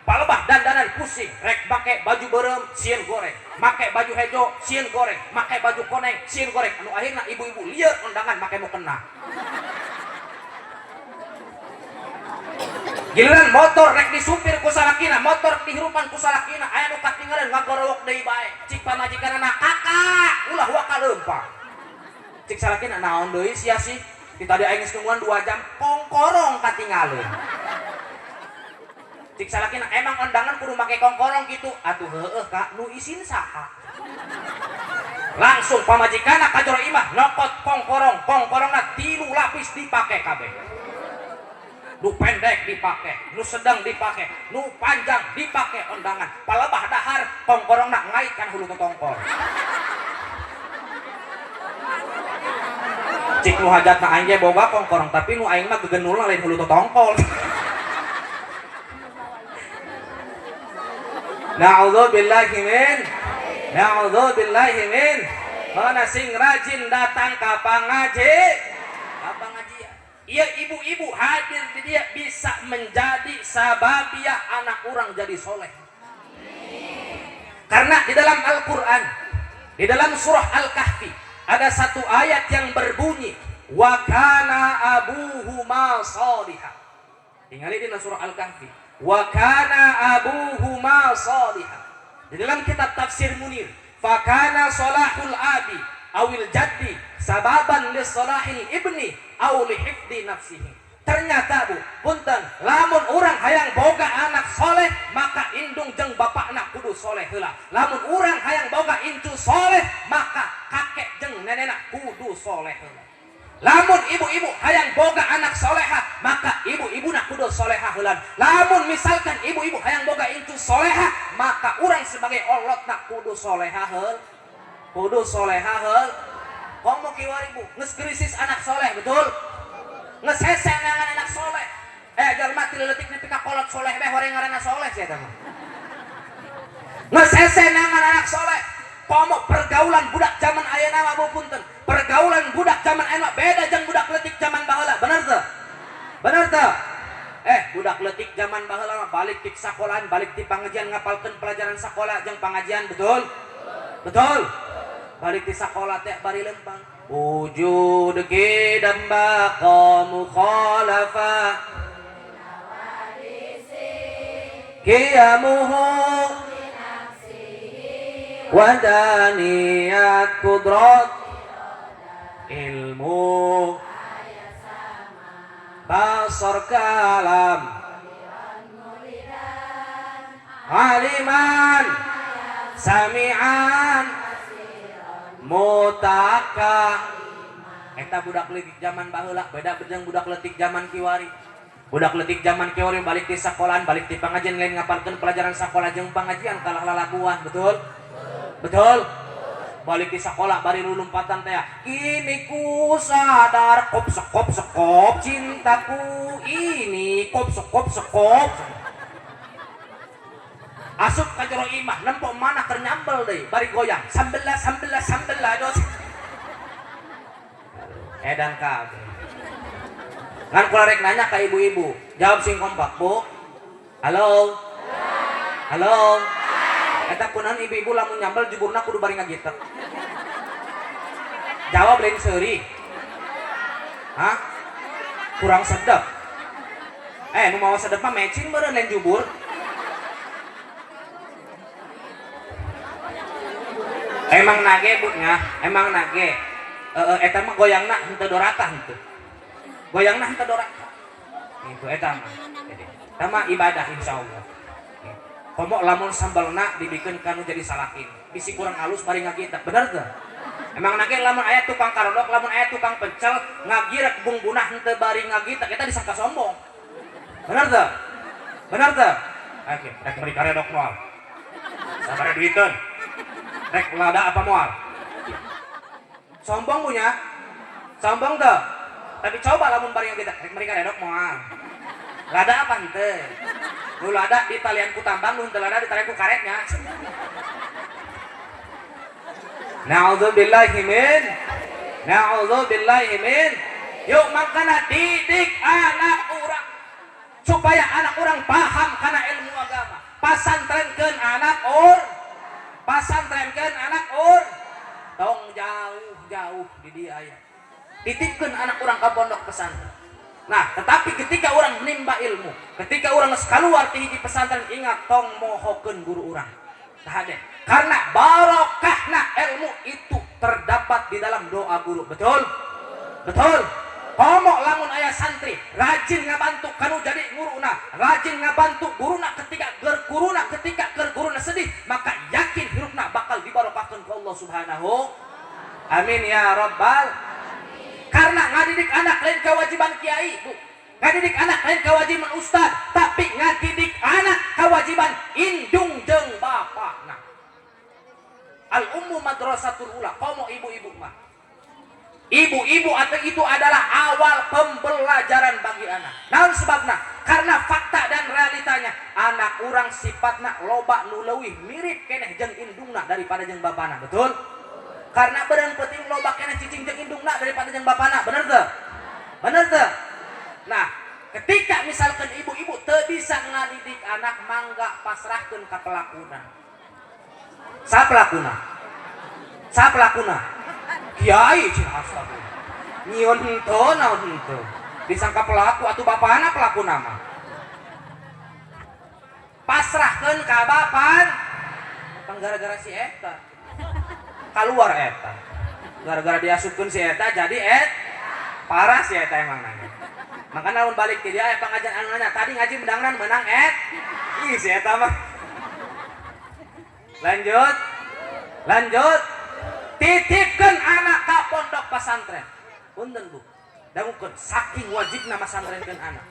palebah dandanan pusing, rek make baju beureum sieun goreng, make baju hejo sieun goreng, make baju koneng sieun goreng. Anu akhirna ibu-ibu lieur kondangan make mukena. Giliran motor rek disupir ku salakina, motor dihirupan ku salakina, aya nu katinggalan ngagorowok deui bae. Cik pamajikanana, "Kakak, ulah waka leumpang." Cik salakina, "Naon deui sia sih? Ti tadi aing geus nungguan 2 jam, kongkorong katinggalin." Cik salakina, "Emang undangan kudu make kongkorong gitu?" "Atuh heueuh Kak, nu isin saha?" Langsung pamajikanna ka jero imah nyokot kongkorong, kongkorongna 3 lapis dipake kabeh. Nu pendek dipake, nu sedang dipake, nu panjang dipake undangan. Palebah dahar kongkorongna ngait kana hulu tongkol. Cik nu hajatna aing ge boga kongkorong, tapi nu aing mah gegenulna lain hulu tongkol. Na'udzubillahi min, na'udzubillahi min. Mana sing rajin datang ka pangaji, ka pangajian. Iya ibu-ibu hadir di dia bisa menjadi sababiyah anak orang jadi soleh. Karena di dalam Al-Quran, di dalam surah Al-Kahfi Ada satu ayat yang berbunyi wa kana abuhuma salihah. Tingali dina surah Al-Kahfi. Wa kana abuhuma salihah. Di dalam kitab tafsir Munir, fakana salahul abi awil jaddi sababan li salahil ibni aw li hifdi nafsihi. Ternyata, Bu, punten, lamun urang hayang boga anak soleh, maka indung jeung bapakna kudu soleh heula. Lamun urang hayang boga incu soleh, maka kakek jeung nenekna kudu soleh heula. Lamun ibu-ibu hayang boga anak soleha, maka ibu-ibuna kudu soleha heula. Lamun misalkan ibu-ibu hayang boga incu soleha, maka urang sebagai olotna kudu soleha heul, kudu soleha heul. Komo kiwari, Bu, geus krisis anak soleh, betul? Geus hese neangan anak soleh. Eh, jalma ti leutik nepi ka kolot soleh beh horeng ngaranna soleh sia eta mah. Geus hese neangan anak soleh. Komo pergaulan budak zaman ayeuna mah, Bu, punten. Pergaulan budak zaman ayeuna beda jeung budak leutik zaman baheula, bener teu? Bener teu? Eh, budak leutik zaman baheula mah balik ti sekolahan, balik ti pangajian, ngapalkeun pelajaran sekolah jeung pangajian, betul? Betul? Balik ti sekolah teh bari lempang. Wujud qidam baqa mukhalafah qiyamuhu wadaniyat kudrat ilmu basar kalam aliman sami'an mutaka. Eta budak leutik zaman baheula beda jeung budak leutik zaman kiwari. Budak leutik zaman kiwari balik di sekolahan, balik di pengajian, lain ngapalkeun pelajaran sekolah jeung pengajian, kalah lalaguan, betul? Betul? Balik di sekolah bari lulumpatan teh, kini ku sadar, kop sekop sekop cintaku ini, kop sekop sekop. Asup ka jero imah, nempo mana keur nyambel deui, bari goyang sambela sambela sambela dos. Edan kabeh. Ngan kula rek nanya ka ibu-ibu, jawab sing kompak, Bu. Halo? Halo? Eta kunaon ibu-ibu lamun nyambel juburna kudu bari ngagitek? Jawab, lain seuri. Hah? Kurang sedap. Eh, nu mau sedep mah mecin meureun, lain jubur. Emang nage, Bu, nya, emang nage. Eta mah goyangna henteu doraka henteu. Goyangna henteu doraka. Itu eta mah. Jadi, eta mah ibadah insyaallah. Komo lamun sambelna dibikeun kanu jadi salakin. Bisi kurang halus bari ngagitek, bener teu? Emang nage lamun aya tukang karodok, lamun aya tukang pecel ngagirek bumbuna henteu bari ngagitek, eta disangka sombong. Bener teu? Bener teu? Oke, rek meuli karedok moal? Sabar duiteun. Rek lada apa moal? Sombong punya? Sombong tuh. Tapi coba lamun bari ngagitek, rek meuli karedok moal? Lada apa henteu? Nu lada di talian ku tambang, nu henteu lada di talian ku karetnya. Na'udzubillahi min. Na'udzubillahi min. Yuk, makana didik anak urang supaya anak urang paham kana ilmu agama. Pasantrenkeun anak ur. Pasantrenkeun anak ur. Tong jauh-jauh di dia aya. Titipkeun anak urang ka pondok pesantren. Nah, tetapi ketika orang menimba ilmu, ketika orang geus keluar ti hiji pesantren, ingat, tong mohokeun guru urang. Tah deh. Karena barokahna ilmu itu terdapat di dalam doa guru. Betul? Betul? Komo lamun aya santri rajin ngabantu kanu jadi guruna, rajin ngabantu guruna ketika ger guruna, ketika ger guruna sedih, maka yakin hirupna bakal dibarokahkeun ku Allah Subhanahu. Amin ya rabbal. Karena ngadidik anak lain kewajiban kiai, Bu. Ngadidik anak lain kewajiban ustad, tapi ngadidik anak kewajiban indung jeung bapakna. Al ummu madrasatul ula, komo ibu-ibu mah. Ibu-ibu atau itu adalah awal pembelajaran bagi anak. Naon sebabna? Karena fakta dan realitanya anak urang sifatna loba nu leuwih mirip keneh jeung indungna daripada jeung bapana, betul? Karena beurang peuting loba keneh cicing jeung indungna daripada jeung bapana, bener teu? Bener teu? Nah, ketika misalkan ibu-ibu teu bisa ngadidik anak, mangga pasrahkeun ka pelakuna. Sa pelakuna? Sa pelakuna? Kiai cenah, astagfirullah. Nyieun henteu naon henteu. Disangka pelaku atuh bapana pelaku nama. Pasrahkeun ka bapan. Pang gara-gara si eta. Keluar eta. Gara-gara diasupkeun si eta jadi et parah si eta emang nanya. Makanya lamun balik ti dia aya pengajian anu nanya, tadi ngaji mendangan menang et. Ih, si eta mah. Lanjut. Lanjut. Titipkeun anak ka pondok pesantren. Punten, Bu. Dangukeun saking wajibna masantrenkeun anak.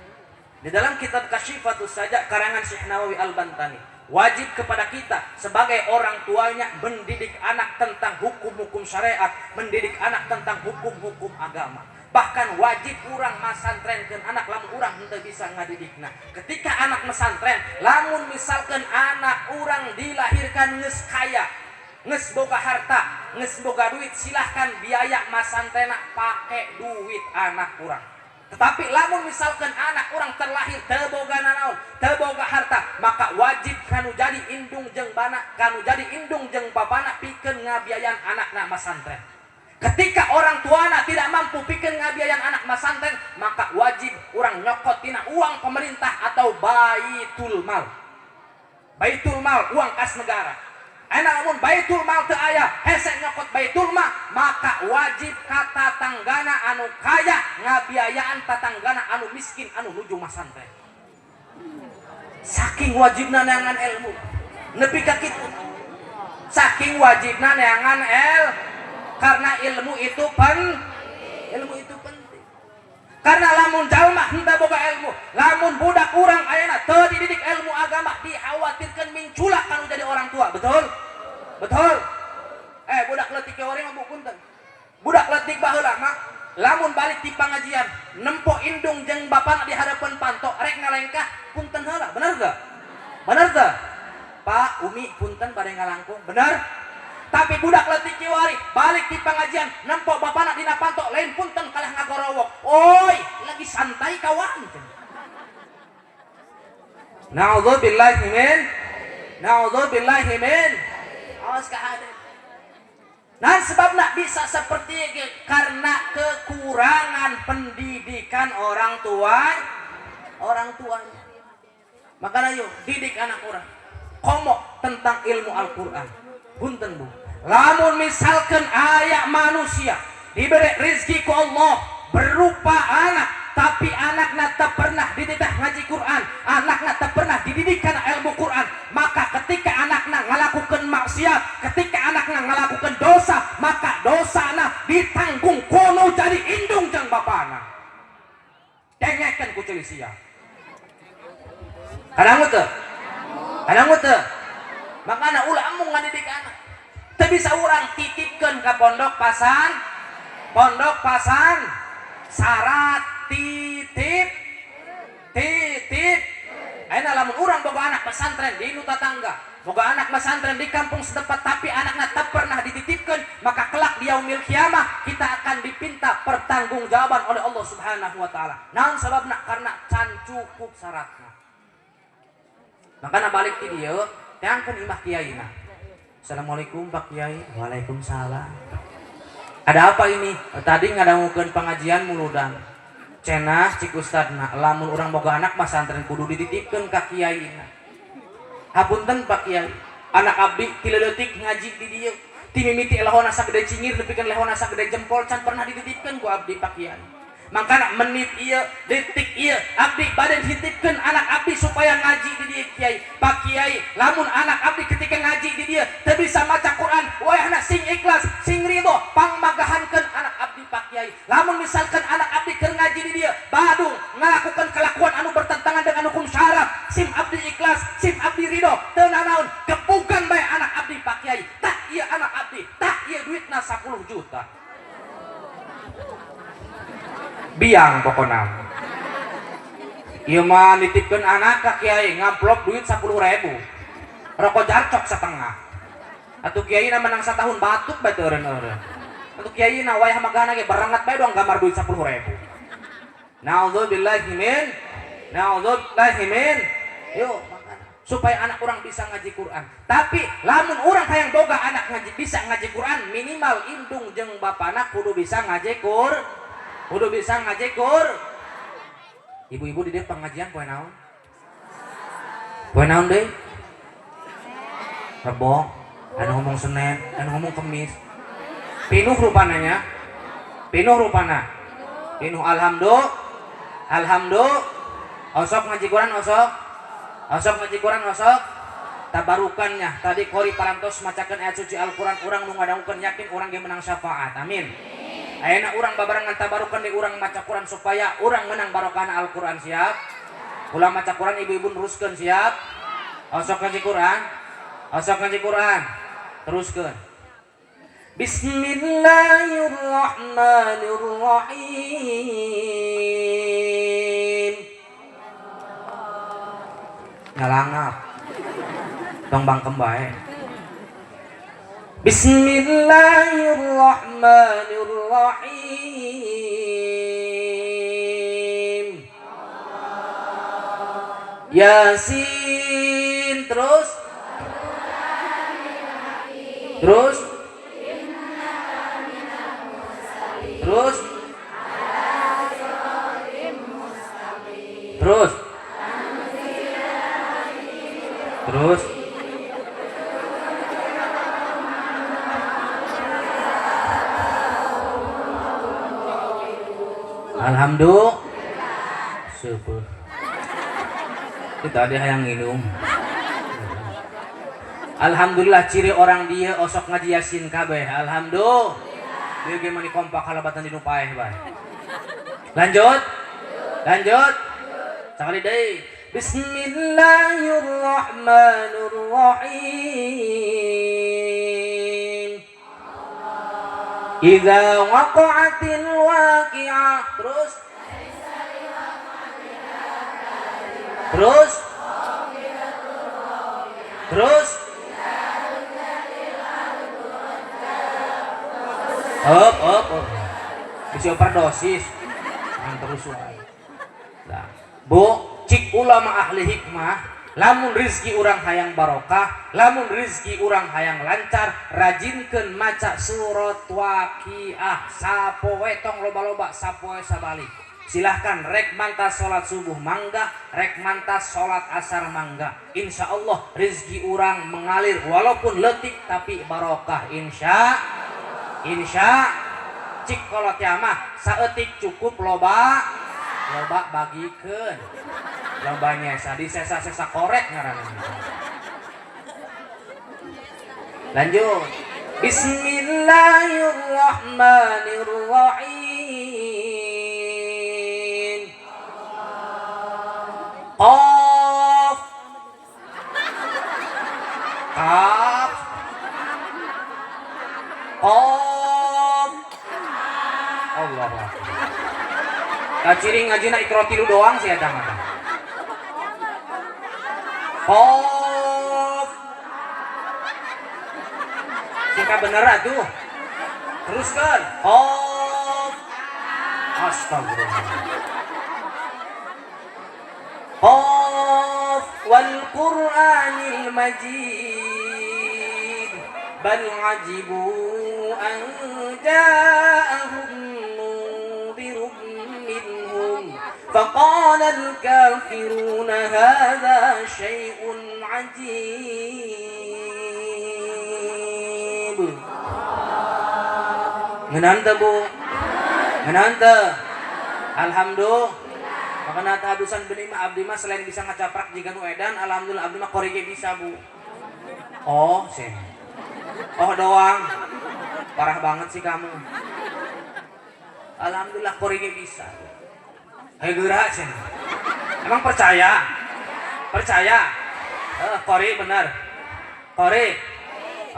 Di dalam kitab Kasyifatus Saja karangan Syekh Nawawi Al-Bantani, wajib kepada kita sebagai orang tuanya mendidik anak tentang hukum-hukum syariat, mendidik anak tentang hukum-hukum agama. Bahkan wajib urang masantrenkeun anak lamun urang henteu bisa ngadidikna. Ketika anak mesantren, lamun misalkan anak urang dilahirkan geus kaya, geus boga harta, geus boga duit, silahkan biaya masantrena pake duit anak urang. Tetapi lamun misalkan anak urang terlahir teu boga nanaon, teu boga harta, maka wajib kanu jadi indung jeung bana, kanu jadi indung jeung papana pikeun ngabiayan anakna masantren. Ketika orang tuana tidak mampu pikeun ngabiayan anak masantren, maka wajib urang nyokot tina uang pemerintah atau baitul mal. Baitul mal, uang kas negara. Enak lamun baitul mal teu aya, hese nyokot baitul mal, maka wajib ka tatanggana anu kaya ngabiayaan tatanggana anu miskin anu nuju masantren. Saking wajibna neangan ilmu. Nepi ka kitu. Saking wajibna neangan el karena ilmu itu ilmu itu penting. Karena lamun jalma henteu boga ilmu, lamun budak urang ayeuna teu dididik ilmu agama, dikhawatirkeun minculak kanu jadi orang tua. Betul? Betul? Eh, budak leutik kiwari mah, Bu, punten. Budak leutik baheula mah lamun balik ti pangajian, nempo indung jeung bapana di hadapan panto rek ngalengkah, punten heula, bener teu? Bener teu? Pak, Umi, punten bade ngalangkung, bener? Tapi budak leutik kiwari balik di pengajian nempo bapana dina panto, lain punten kalah ngagorowok. Oi, lagi santai kawan. Na'udzubillahi min Na'udzubillahi min. Awas ka. Nah, sebabna bisa seperti itu karena kekurangan pendidikan orang tua, orang tuanya. Makanya yuk didik anak urang. Komo tentang ilmu Al-Quran. Punten, Bu. Lamun misalkan aya manusia diberi rezeki ku Allah berupa anak, tapi anaknya tak pernah dididik ngaji Quran, anaknya tak pernah dididik kana ilmu Quran, maka ketika anaknya ngalakukan maksiat, ketika anaknya ngalakukan dosa, maka dosana ditanggung ku nu jadi indung jang bapana. Dengekeun ku ceuli sia. Kadang teu? Kadang teu? Makanya ulah embung ngadidik anak. Teu bisa urang titipkeun ka pondok pasan syarat titip titip. Ayeuna lamun urang boga anak pesantren di nu tatangga, boga anak pesantren di kampung setempat, tapi anaknya tak pernah dititipkan, maka kelak di yaumil kiamah kita akan dipinta pertanggungjawaban oleh Allah Subhanahu wa taala. Naon sababna? Karena can cukup syaratna. Makanya balik ti dieu, teangkeun imah kiaina. Assalamualaikum, Pak Kiai. Waalaikumsalam. Ada apa ini? Tadi ngadangukeun pengajian muludan. Cenah cik ustadna, lamun urang boga anak masantren kudu dititipkeun ka kiaina. Hapunten, Pak Kiai, anak abdi ti leutik ngaji di dieu. Ti mimiti lehona sagede cingir nepikeun lehona sagede jempol can pernah dititipkeun ku abdi, Pak Kiai. Makana menit ieu, detik ieu, abdi bade dititipkeun anak abdi supaya ngaji di dieu, Kiai. Pak Kiai, lamun anak abdi ketika ngaji di dieu teu bisa maca Quran, wayahna sing ikhlas, sing ridho, pangmagahankeun anak abdi, Pak Kiai. Lamun misalkan anak abdi keur ngaji di dieu, badung ngalakukan kelakuan anu bertentangan dengan hukum syarak, sim abdi ikhlas, sim abdi ridho, teu nanaon, gepugan bae anak abdi, Pak Kiai. Tak ieu anak abdi, tak ieu duitna 10 juta. Biang pokona. Ieu mah nitipkeun anak ka kiai ngamplop duit 10 ribu. Rokok jarcok setengah. Atuh kiai na menang satahun batuk bae teu eureun-eureun. Atuh kiai na wayah magana ge berengat bae doang gambar duit 10 ribu. Na'udzubillahi min Na'udzubillahi min. Yuk, makana. Supaya anak urang bisa ngaji Quran. Tapi lamun urang hayang boga anak ngaji bisa ngaji Quran, minimal indung jeung bapana kudu bisa ngaji Quran. Kudu bisa ngaji Quran. Ibu-ibu di dieu pengajian poe naon? Poe naon deui? Rebo, anu ngomong Senin, anu ngomong Kemis. Pinuh rupananya. Pinuh rupana. Pinuh alhamdulillah. Alhamdulillah. Osok ngaji Quran osok. Osok ngaji Quran osok. Tabarukannya tadi kori parantos macakeun ayat suci Al-Quran, urang nu ngadangukeun yakin urang ge menang syafaat. Amin. Ayeuna urang babarengan tabarukan di urang maca Quran supaya urang menang barokahna Al-Quran, siap? Ulah maca Quran ibu-ibu neruskeun, siap? Osok ngaji Quran. Osok ngaji Quran. Teruskeun. Bismillahirrahmanirrahim. Ngalangap. Tong bangkem bae. Bismillahirrahmanirrahim. Yasin, terus. Terus. Terus. Terus. Terus. Alhamdulillah. Syukur. Kita ada yang minum. Alhamdulillah ciri orang dia osok ngaji Yasin kabeh. Alhamdulillah. Dia gimana kompak kalabatan di paeh bae. Lanjut. Lanjut. Sekali deui. Bismillahirrahmanirrahim. Idza waqa'atil waqi'ah. Terus. Terus. Terus. Up, up, up. Bisa overdosis. Jangan terus wae. Nah, Bu, cik ulama ahli hikmah, lamun rizki urang hayang barokah, lamun rizki urang hayang lancar, rajinkeun maca surat Waqiah sapoe, tong loba-loba, sapoe sabalik. Silahkan rek mantas sholat subuh mangga, rek mantas sholat asar mangga. Insya Allah rizki urang mengalir walaupun letik tapi barokah, insya insya. Cik kolot ya mah saeutik cukup, loba loba bagikeun, lobanya sadi sesa-sesa korek ngaranna. Lanjut. Bismillahirrahmanirrahim. Qaf, Kaf, Qaf. Allah Akbar. Kaciri ngajina ikro tilu doang sih eta mah. Qaf. Singka bener atuh. Teruskan. Qaf. Astagfirullah. Qaf wal Qur'anil Majid. Bal ajibu an ja'ahum munzirun minhum فقال الكافرون هذا شيء عجيب. Ngeunaan teu, Bu? Ngeunaan teu? Alhamdulillah. Makana tahadusan benih mah abdi mah selain bisa ngacaprak jiga nu edan, alhamdulillah abdi mah qori ge bisa, Bu. Oh, sih. Oh doang. Parah banget sih kamu. Alhamdulillah qori ge bisa. Hayo geura cenah. Emang percaya? Percaya? Eh, qori bener. Qori.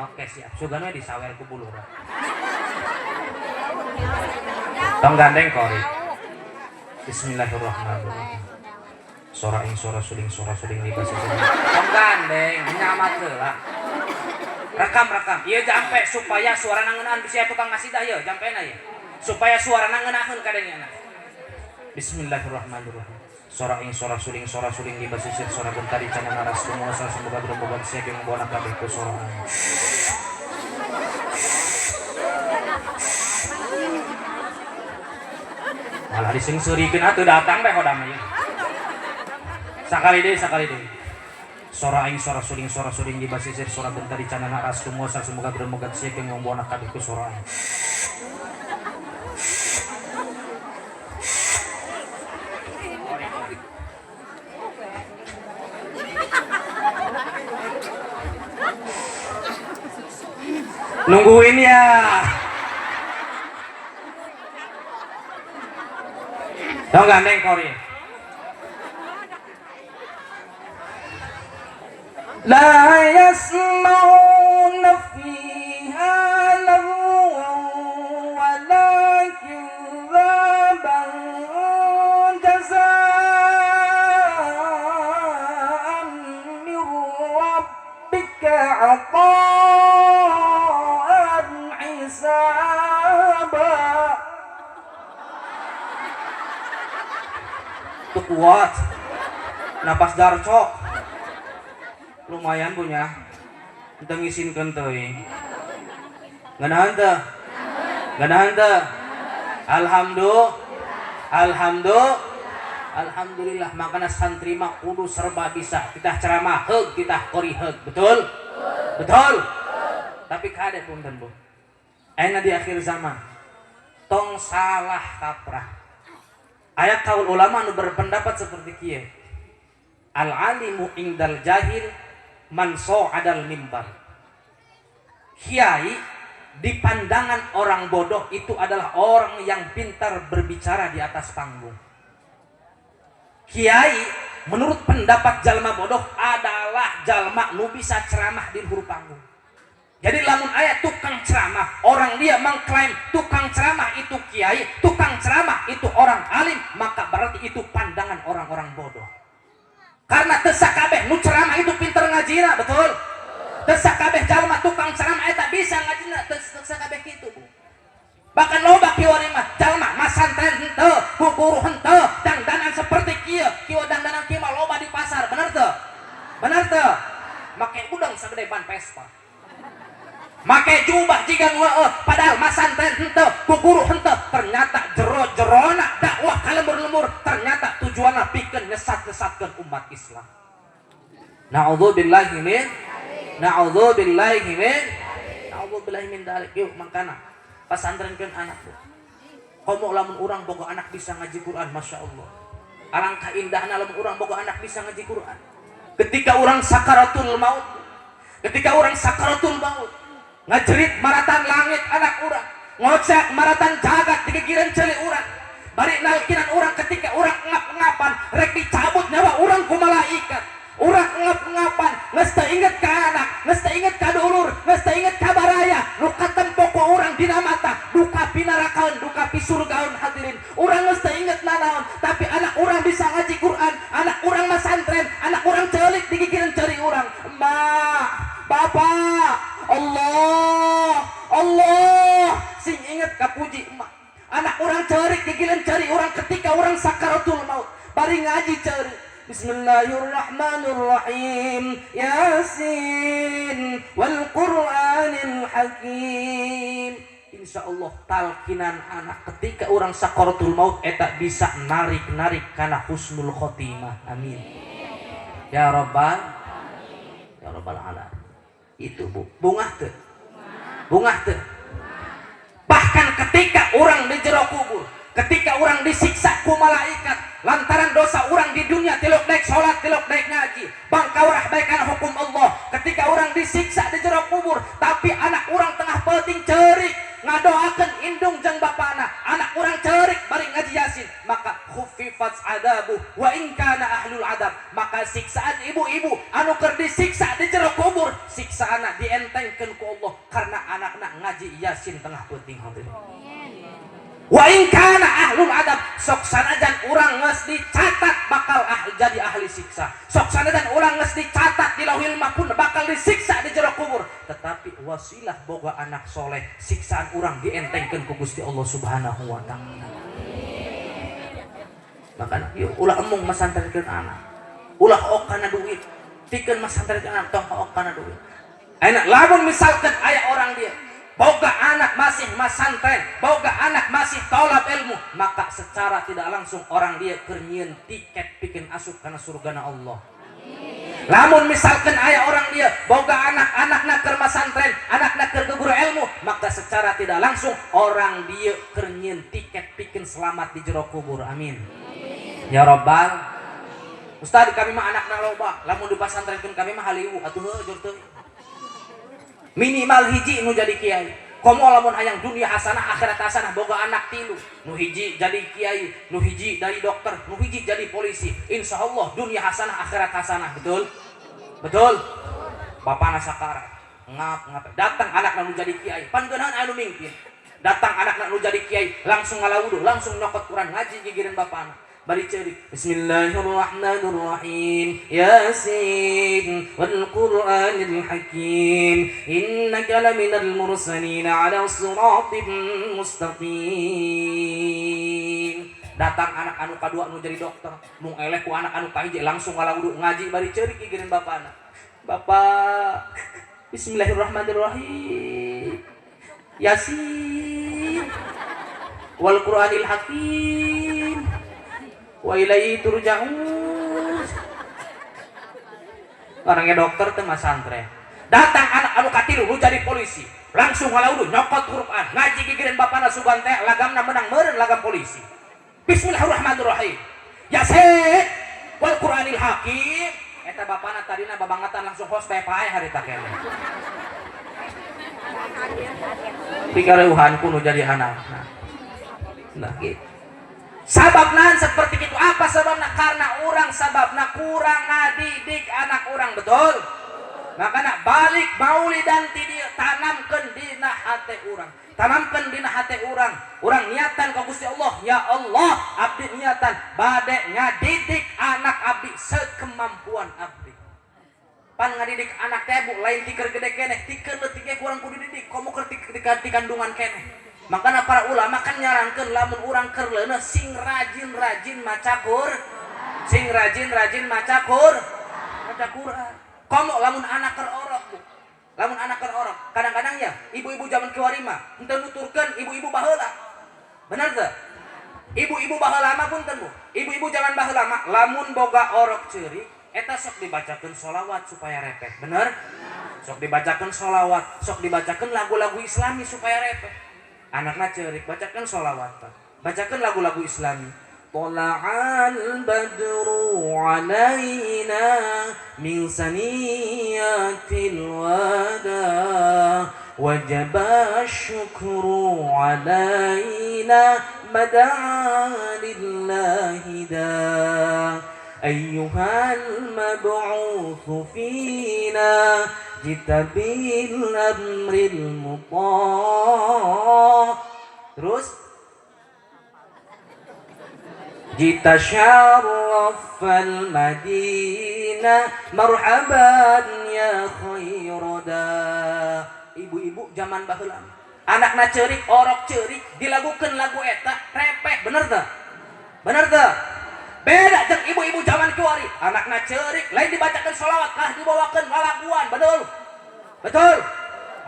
Oke, siap. Sugan we disawer ku Bu Lurah. Tong gandeng qori. Bismillahirrahmanirrahim. Sora ing sora suling sora suling di basa suling. Tong gandeng nyamat heula. Rekam rekam. Ieu jampe supaya suara ngeunaan, bisa tukang ngasidah ieu jampena ieu. Supaya suara ngeunaheun kadengena. Bismillahirrahmanirrahim. Sora ing sora suling di basisir sora gentari cana naras tumuasa semoga gerombolan siap yang membawa kabeh ku sora. Malah disengsurikeun atuh datang teh hodam ieu. Sakali deui, sakali deui. Sora aing sora suling di basisir sora gentari cana naras tumuasa semoga gerombolan siap yang membawa kabeh ku sora. Nungguin ya. Tau gandeng kori. La yasma'una fiha lagwan wala kidzaban jazaa'an min rabbika 'ataa'an hisaba. Tuh kuat. Napas darcok. Lumayan punya. Entah ngisinkeun teuing. Ngeunaheun teu? Ngeunaheun teu? Alhamdulillah. Alhamdulillah. Alhamdulillah, makana santri mah kudu serba bisa. Titah ceramah heug, titah kori heug. Betul? Betul. Tapi kade punten Bu. Ayeuna di akhir zaman tong salah kaprah. Aya kaul ulama nu berpendapat seperti kieu. Al alimu indal jahil man so'adal mimbar. Kiai di pandangan orang bodoh itu adalah orang yang pintar berbicara di atas panggung. Kiai menurut pendapat jalma bodoh adalah jalma nu bisa ceramah di luhur panggung. Jadi lamun aya tukang ceramah, orang dia mengklaim tukang ceramah itu kiai, tukang ceramah itu orang alim, maka berarti itu pandangan orang-orang bodoh. Karena teu sakabeh nu ceramah itu pinter ngajina, betul? Teu sakabeh jalma tukang ceramah eta bisa ngajina, teu sakabeh kitu, Bu. Bahkan loba kiwari mah jalma masantren henteu, guru henteu, dangdanan seperti kieu, kieu dangdanan kieu mah loba di pasar, bener teu? Bener teu? Make udang sagede ban Vespa. Make jubah jiga nu heueuh, padahal masantren henteu, guru henteu, ternyata jero-jerona dakwah ka lembur-lembur, ternyata tujuanna pikeun nyesat-nyesatkeun umat Islam. Na'udzubillahi min na'udzubillahi min na'udzubillahi min dzalik. Yuk mangkana pasantrenkeun anak bu. Komo lamun urang boga anak bisa ngaji Quran, Masya Allah. Alangkah indahna lamun urang boga anak bisa ngaji Quran. Ketika urang sakaratul maut, ketika urang sakaratul maut, ngajerit maratan langit anak urang, ngocak maratan jagat digigireun ceuli urang, bari nalkinan urang ketika urang ngap-ngapan rek dicabut nyawa urang ku malaikat. Urang ngap-ngapan geus teu inget ka anak, geus teu inget ka dulur, geus teu inget ka baraya, nu katempo ku urang dina mata, duka pinarakaeun, duka pisurgaeun hadirin. Urang geus teu inget nanaon, tapi anak urang bisa ngaji Quran, anak urang masantren, anak urang ceulik digigireun ceuli urang. Emak, bapak, Allah, Allah, sing inget kapuji emak. Anak urang ceurik gigireun ceuli urang ketika urang sakaratul maut, bari ngaji ceurik. Bismillahirrahmanirrahim. Yasin wal Qur'anil Hakim. Insya Allah talkinan anak ketika orang sakaratul maut eta bisa narik-narik kana husnul khotimah. Amin. Ya Rabbal, ya Rabbal alamin. Itu Bu, bungah teu? Bungah teu? Bahkan ketika orang di jero kubur, ketika orang disiksa ku malaikat lantaran dosa orang di dunia tilok daek salat, tilok daek ngaji, bangkawarah bae kana hukum Allah. Ketika orang disiksa di jero kubur, tapi anak orang tengah peuting ceurik ngadoakeun indung jeung bapana, anak orang ceurik bari ngaji Yasin, maka khuffifat adabu wa in kana ahlul adab, maka siksaan ibu-ibu anu keur disiksa di jero kubur, siksaana dientengkeun ku Allah karena anakna ngaji Yasin tengah peuting hadirin. Wa in kana ahlul adab, sok sanajan urang geus dicatat bakal jadi ahli siksa, sok sanajan urang geus dicatat di lauhil mahfuz bakal disiksa di jero kubur, tetapi wasilah boga anak soleh, siksaan urang dientengkeun ku Gusti Allah Subhanahu wa taala. Makana yuk ulah embung masantrenkeun anak, ulah ok kana duit. Pikeun masantrenkeun anak, tong ok kana duit. Ayeuna lamun misalkan aya orang dia boga anak masih masantren, boga anak masih tolab ilmu, maka secara tidak langsung orang dia keur nyieun tiket pikeun asup kana surgana Allah. Lamun misalkan aya orang dia boga anak-anak keur masantren, anak keur guru ilmu, maka secara tidak langsung orang dia keur nyieun tiket pikeun selamat di jero kubur. Amin. Ya Rabbal. Ustaz, kami mah anakna loba, lamun dipasantrenkeun kami mah haliwu atuh heuh jur teu. Minimal hiji nu jadi kiai. Komo lamun hayang dunia hasanah akhirat hasanah, boga anak tilu, nu hiji jadi kiai, nu hiji dari dokter, nu hiji jadi polisi, insya Allah dunia hasanah akhirat hasanah. Betul betul. Bapana sakarat, ngap ngap, datang anak nu jadi kiai, pan geunahan anu mingpin. Datang anak nu jadi kiai, langsung ngalawuduh, langsung nyokot Quran, ngaji gigireun bapana bari ceurik, "Bismillahirrahmanirrahim. Yasin wal Qur'anil Hakim, innaka laminal mursalin ala siratim mustaqim." Datang anak anu kadua anu jadi dokter, mung eleh ku anak anu kahiji, langsung ngalawudu, ngaji bari ceurik gigireun bapana. "Bapak, bismillahirrahmanirrahim. Yasin wal Qur'anil Hakim wa ilaihi turja'un." Orangnya dokter teh masantren. Datang anak anu katilu nu jadi polisi, langsung ngalaudu, nyokot Quran, ngaji gigireun bapana, sugan teh lagamna menang meureun lagam polisi. "Bismillahirrahmanirrahim. Yasin wal Qur'anil Hakim." Eta bapana tadina babangatan langsung hos bae pae harita keneh. Pikareuhan ku nu jadi anak. Nah, gitu. Sababna seperti itu apa sababna? Karena orang sababna kurang ngadidik anak orang, betul. Makanya balik maulidan ti dieu, tanamkeun dina hate urang. Tanamkeun dina hate urang. Urang niatan ka Gusti Allah, "Ya Allah, abdi niatan bade ngadidik anak abdi sekemampuan abdi." Pan ngadidik anak teh, Bu, lain ti keur gede keneh, ti keur leutik ge kurang kudu didik, komo keur ti kandungan keneh. Makanya para ulama kan nyarankeun lamun urang keur leuneuh sing rajin-rajin maca Quran. Sing rajin-rajin maca Quran. Komo lamun anak keur orok, Bu. Lamun anak keur orok, kadang-kadang ya ibu-ibu zaman kiwari mah henteu nuturkeun ibu-ibu baheula. Bener teu? Ibu-ibu baheula mah, punten, Bu. Ibu-ibu zaman baheula mah lamun boga orok ceurik eta sok dibacakeun sholawat supaya repeh. Bener? Sok dibacakeun sholawat, sok dibacakeun lagu-lagu Islami supaya repeh. Anakna ceurik, bacakan sholawat, bacakan lagu-lagu Islami. Thala'al badru alaina min saniyatil wada, wajib syukru alaina mada'a lillahi da, أيها المبعوث فينا جئت بالأمر المطاع. Terus جئت شرف المدينة مرحبا يا خير دا. Ibu-ibu zaman baheula anakna ceurik, orok ceurik, dilagukeun lagu eta repeh, bener teu? Bener teu? Beda jeung ibu-ibu zaman kiwari, anakna ceurik lain dibacakan sholawat, kalah dibawakeun lalaguan, betul betul.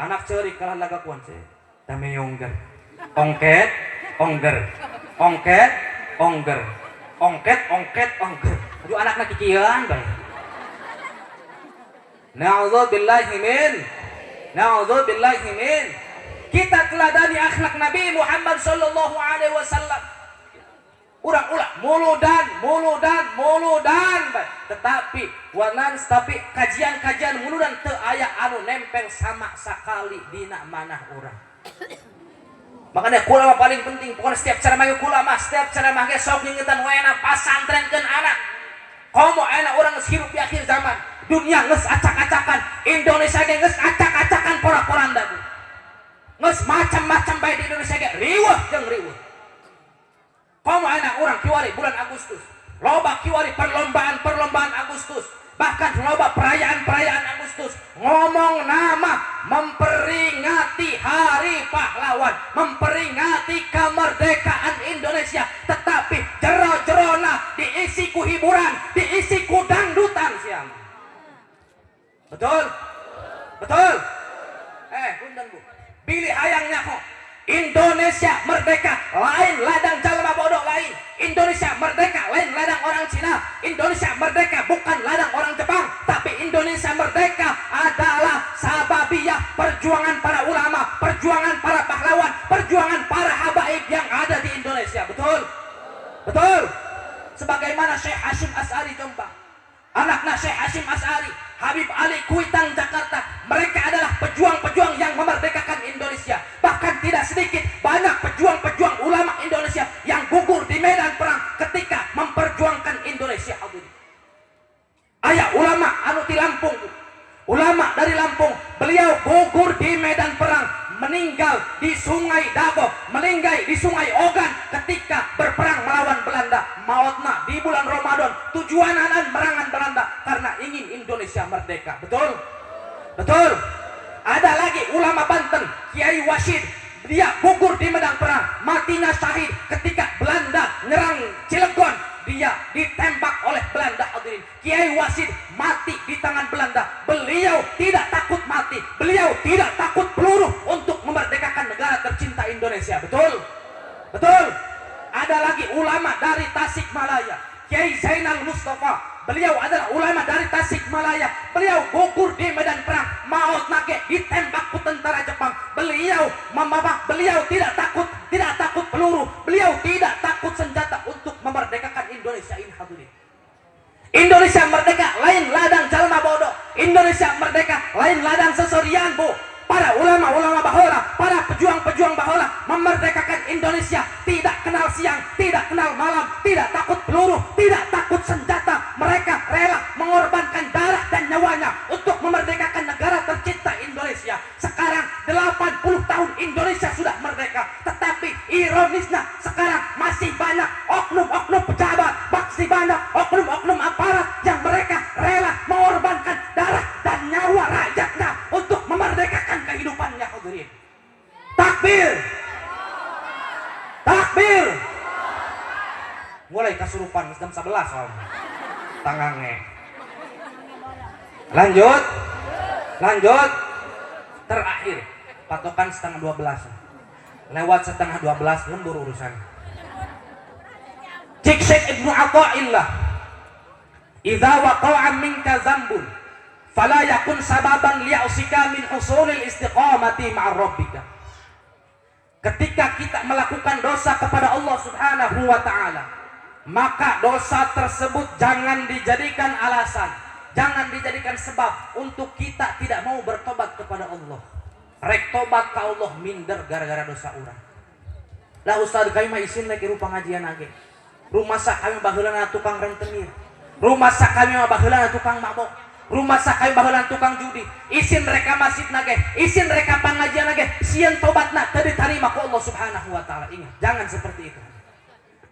Anak ceurik kalah lagakuan sih tameyongger, ongket ongger, ongket ongger, ongket ongket ongger. Aduh, anakna kikieuan bae. Na'udzubillahi min, na'udzubillahi min. Kita teladani akhlak Nabi Muhammad sallallahu alaihi wasallam. Urang ulah muludan, muludan, muludan bae. Tetapi wanan, tapi kajian-kajian muludan teu aya anu nempel sama sekali dina manah urang. Makanya kula mah paling penting, pokoknya setiap cara mah kula mah, setiap cara mah sok ngingetan wena pasantrenkeun anak. Komo ayeuna urang geus hirup di akhir zaman, dunia geus acak-acakan, Indonesia ge geus acak-acakan, porak-poranda, Bu. Geus macam-macam bae di Indonesia ge, riweuh jeung riweuh. Komo ayeuna urang kiwari bulan Agustus, loba kiwari perlombaan-perlombaan Agustus, bahkan loba perayaan-perayaan Agustus. Ngomong nama memperingati Hari Pahlawan, memperingati kemerdekaan Indonesia, tetapi jero-jerona ku hiburan, diisi ku dangdutan siam. Betul? Betul? Eh, punten, Bu. Bilih hayang nyaho. Indonesia merdeka lain ladang jalma bodoh lain. Indonesia merdeka lain ladang orang Cina. Indonesia merdeka bukan ladang orang Jepang, tapi Indonesia merdeka adalah sababiyah perjuangan para ulama, perjuangan para pahlawan, perjuangan para habaib yang ada di Indonesia. Betul? Betul? Sebagaimana Syekh Hasyim Asy'ari Jombang, anaknya Syekh Hasyim Asy'ari, Habib Ali Kuitang Jakarta, mereka adalah pejuang-pejuang yang memerdekakan Indonesia. Bahkan tidak sedikit banyak pejuang-pejuang ulama Indonesia yang gugur di medan perang ketika memperjuangkan Indonesia. Aya ulama anu di Lampung, ulama dari Lampung, beliau gugur di medan perang, meninggal di Sungai Dago, meninggal di Sungai Ogan ketika berperang melawan Belanda. Mautna di bulan Ramadan, tujuanana merangan Belanda karena ingin Indonesia merdeka. Betul? Betul? Ada lagi ulama Banten, Kiai Wasid, dia gugur di medan perang, matinya syahid ketika Belanda nyerang Cilegon. Dia ditembak oleh Belanda, hadirin. Kiai Wasid mati di tangan Belanda. Beliau tidak takut mati, beliau tidak takut peluru untuk memerdekakan negara tercinta Indonesia. Betul? Betul? Ada lagi ulama dari Tasikmalaya, Kiai Zainal Mustafa. Beliau adalah ulama dari Tasikmalaya. Beliau gugur di medan perang, mautna ge ditembak ku tentara Jepang. Beliau membawa, beliau tidak takut peluru. Beliau tidak takut senjata untuk memerdekakan Indonesia ini, hadirin. Indonesia merdeka lain ladang jalma bodoh. Indonesia merdeka lain ladang seserian, Bu. Para ulama-ulama bahola, para pejuang-pejuang bahola memerdekakan Indonesia tidak kenal siang, tidak kenal malam, tidak takut peluru, tidak takut senjata. Mereka rela mengorbankan darah dan nyawanya untuk memerdekakan negara tercinta Indonesia. Sekarang 80 tahun Indonesia sudah merdeka, tetapi ironisnya sekarang masih banyak oknum-oknum pejabat, masih banyak oknum-oknum aparat yang mereka rela mengorbankan darah dan nyawa rakyatnya untuk memerdekakan kehidupannya, hadirin. Takbir! Takbir! Mulai kasurupan jam 11 soalnya. Tangannya. Lanjut. Lanjut. Terakhir, patokan setengah 12. Lewat setengah 12 lembur urusan. Cik Syekh Ibnu Athaillah. "Idza waqa'a minka dzambun fala yakun sababan liya'sika min husulil istiqamati ma'a rabbika." Ketika kita melakukan dosa kepada Allah Subhanahu wa taala, maka dosa tersebut jangan dijadikan alasan, jangan dijadikan sebab untuk kita tidak mau bertobat kepada Allah. Rek tobat ke Allah minder gara-gara dosa urang. Lah Ustaz, kami mah isin lagi rupa pengajian lagi. Rumasa kami baheulana tukang rentenir. Rumasa kami mah baheulana tukang mabok. Rumasa kami baheulana tukang judi. Isin rek ka masjid na ge, isin rek ka pengajian na ge, sieun tobatna teu diterima ku Allah Subhanahu wa taala. Ingat, jangan seperti itu.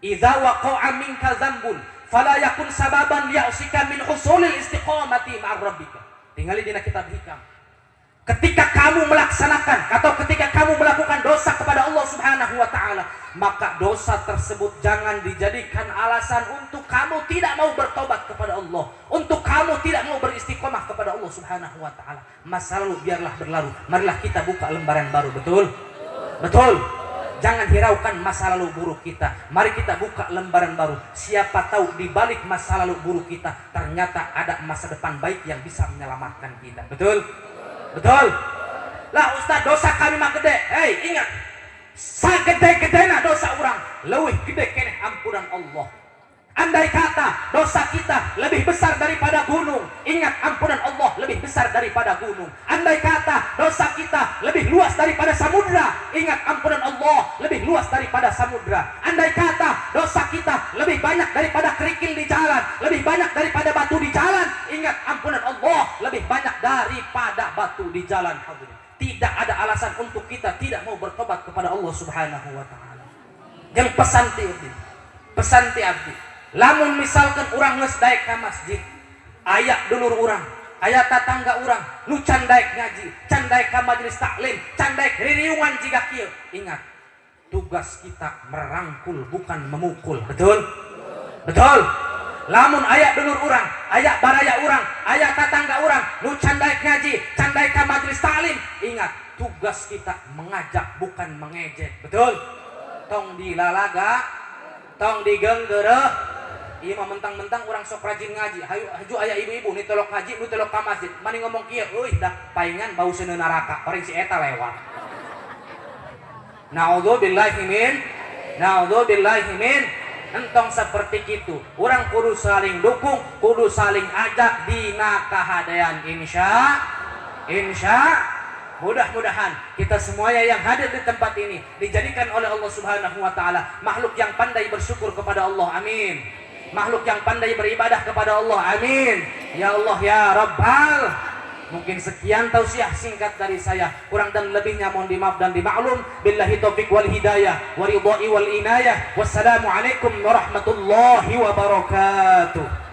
"Idza waqa'a minka dzambun fala yakun sababan liya'sika min husulil istiqamati ma'a rabbika." Tinggali dina kitab Hikam. Ketika kamu melaksanakan atau ketika kamu melakukan dosa kepada Allah Subhanahu wa taala, maka dosa tersebut jangan dijadikan alasan untuk kamu tidak mau bertobat kepada Allah, untuk kamu tidak mau beristiqomah kepada Allah Subhanahu wa taala. Masa lalu biarlah berlalu. Marilah kita buka lembaran baru, betul? Betul. Jangan hiraukan masa lalu buruk kita. Mari kita buka lembaran baru. Siapa tahu di balik masa lalu buruk kita ternyata ada masa depan baik yang bisa menyelamatkan kita. Betul? Betul? Lah Ustaz, dosa kami mah gede. Hei, ingat. Sagede-gedena dosa urang, leuwih gede keneh ampunan Allah. Andai kata dosa kita lebih besar daripada gunung, ingat, ampunan Allah lebih besar daripada gunung. Andai kata dosa kita lebih luas daripada samudra, ingat, ampunan Allah lebih luas daripada samudra. Andai kata dosa kita lebih banyak daripada kerikil di jalan, lebih banyak daripada batu di jalan, ingat, ampunan Allah lebih banyak daripada batu di jalan. Hadirin. Tidak ada alasan untuk kita tidak mau bertobat kepada Allah Subhanahu wa taala. Yang pesan ti abdi, pesan ti abdi. Lamun misalkan urang geus daek ka masjid, aya dulur urang, aya tatangga urang, nu can daek ngaji, can daek ka majelis taklim, can daek ririungan jiga kieu. Ingat, tugas kita merangkul, bukan memukul. Betul? Betul? Lamun aya dulur urang, aya baraya urang, aya tatangga urang nu can daek ngaji, can daek ka majelis taklim, ingat, tugas kita mengajak, bukan mengejek. Betul? Tong dilalaga, tong digenggereh. Ieu mah mentang-mentang urang sok rajin ngaji. Hayu haju aya ibu-ibu nu telok ngaji, nu telok ka masjid. Mani ngomong kieu, "Euy, dah paingan bau seuneu neraka." Paling si eta lewat. Naudzubillahi min, naudzubillahi min. Entong seperti itu. Urang kudu saling dukung, kudu saling ajak dina kahadean, insya insya. Mudah-mudahan kita semuanya yang hadir di tempat ini dijadikan oleh Allah Subhanahu wa taala makhluk yang pandai bersyukur kepada Allah. Amin. Makhluk yang pandai beribadah kepada Allah. Amin. Ya Allah ya Rabbal. Mungkin sekian tausiah singkat dari saya. Kurang dan lebihnya mohon dimaaf dan dimaklum. Billahi taufik wal hidayah wa ridai wal inayah. Wassalamualaikum warahmatullahi wabarakatuh.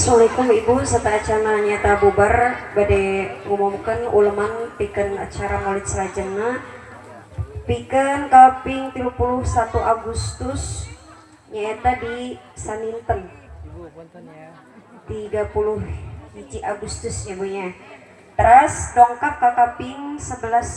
Assalamualaikum, Ibu. Sateuacanna nyaeta bubar, bade ngumumkeun uleman pikeun acara Maulid salajengna pikeun kaping 31 Agustus, nyaeta di saninten 30 hiji Agustus ya, Bu, nya. Terus dongkap ka kaping 11.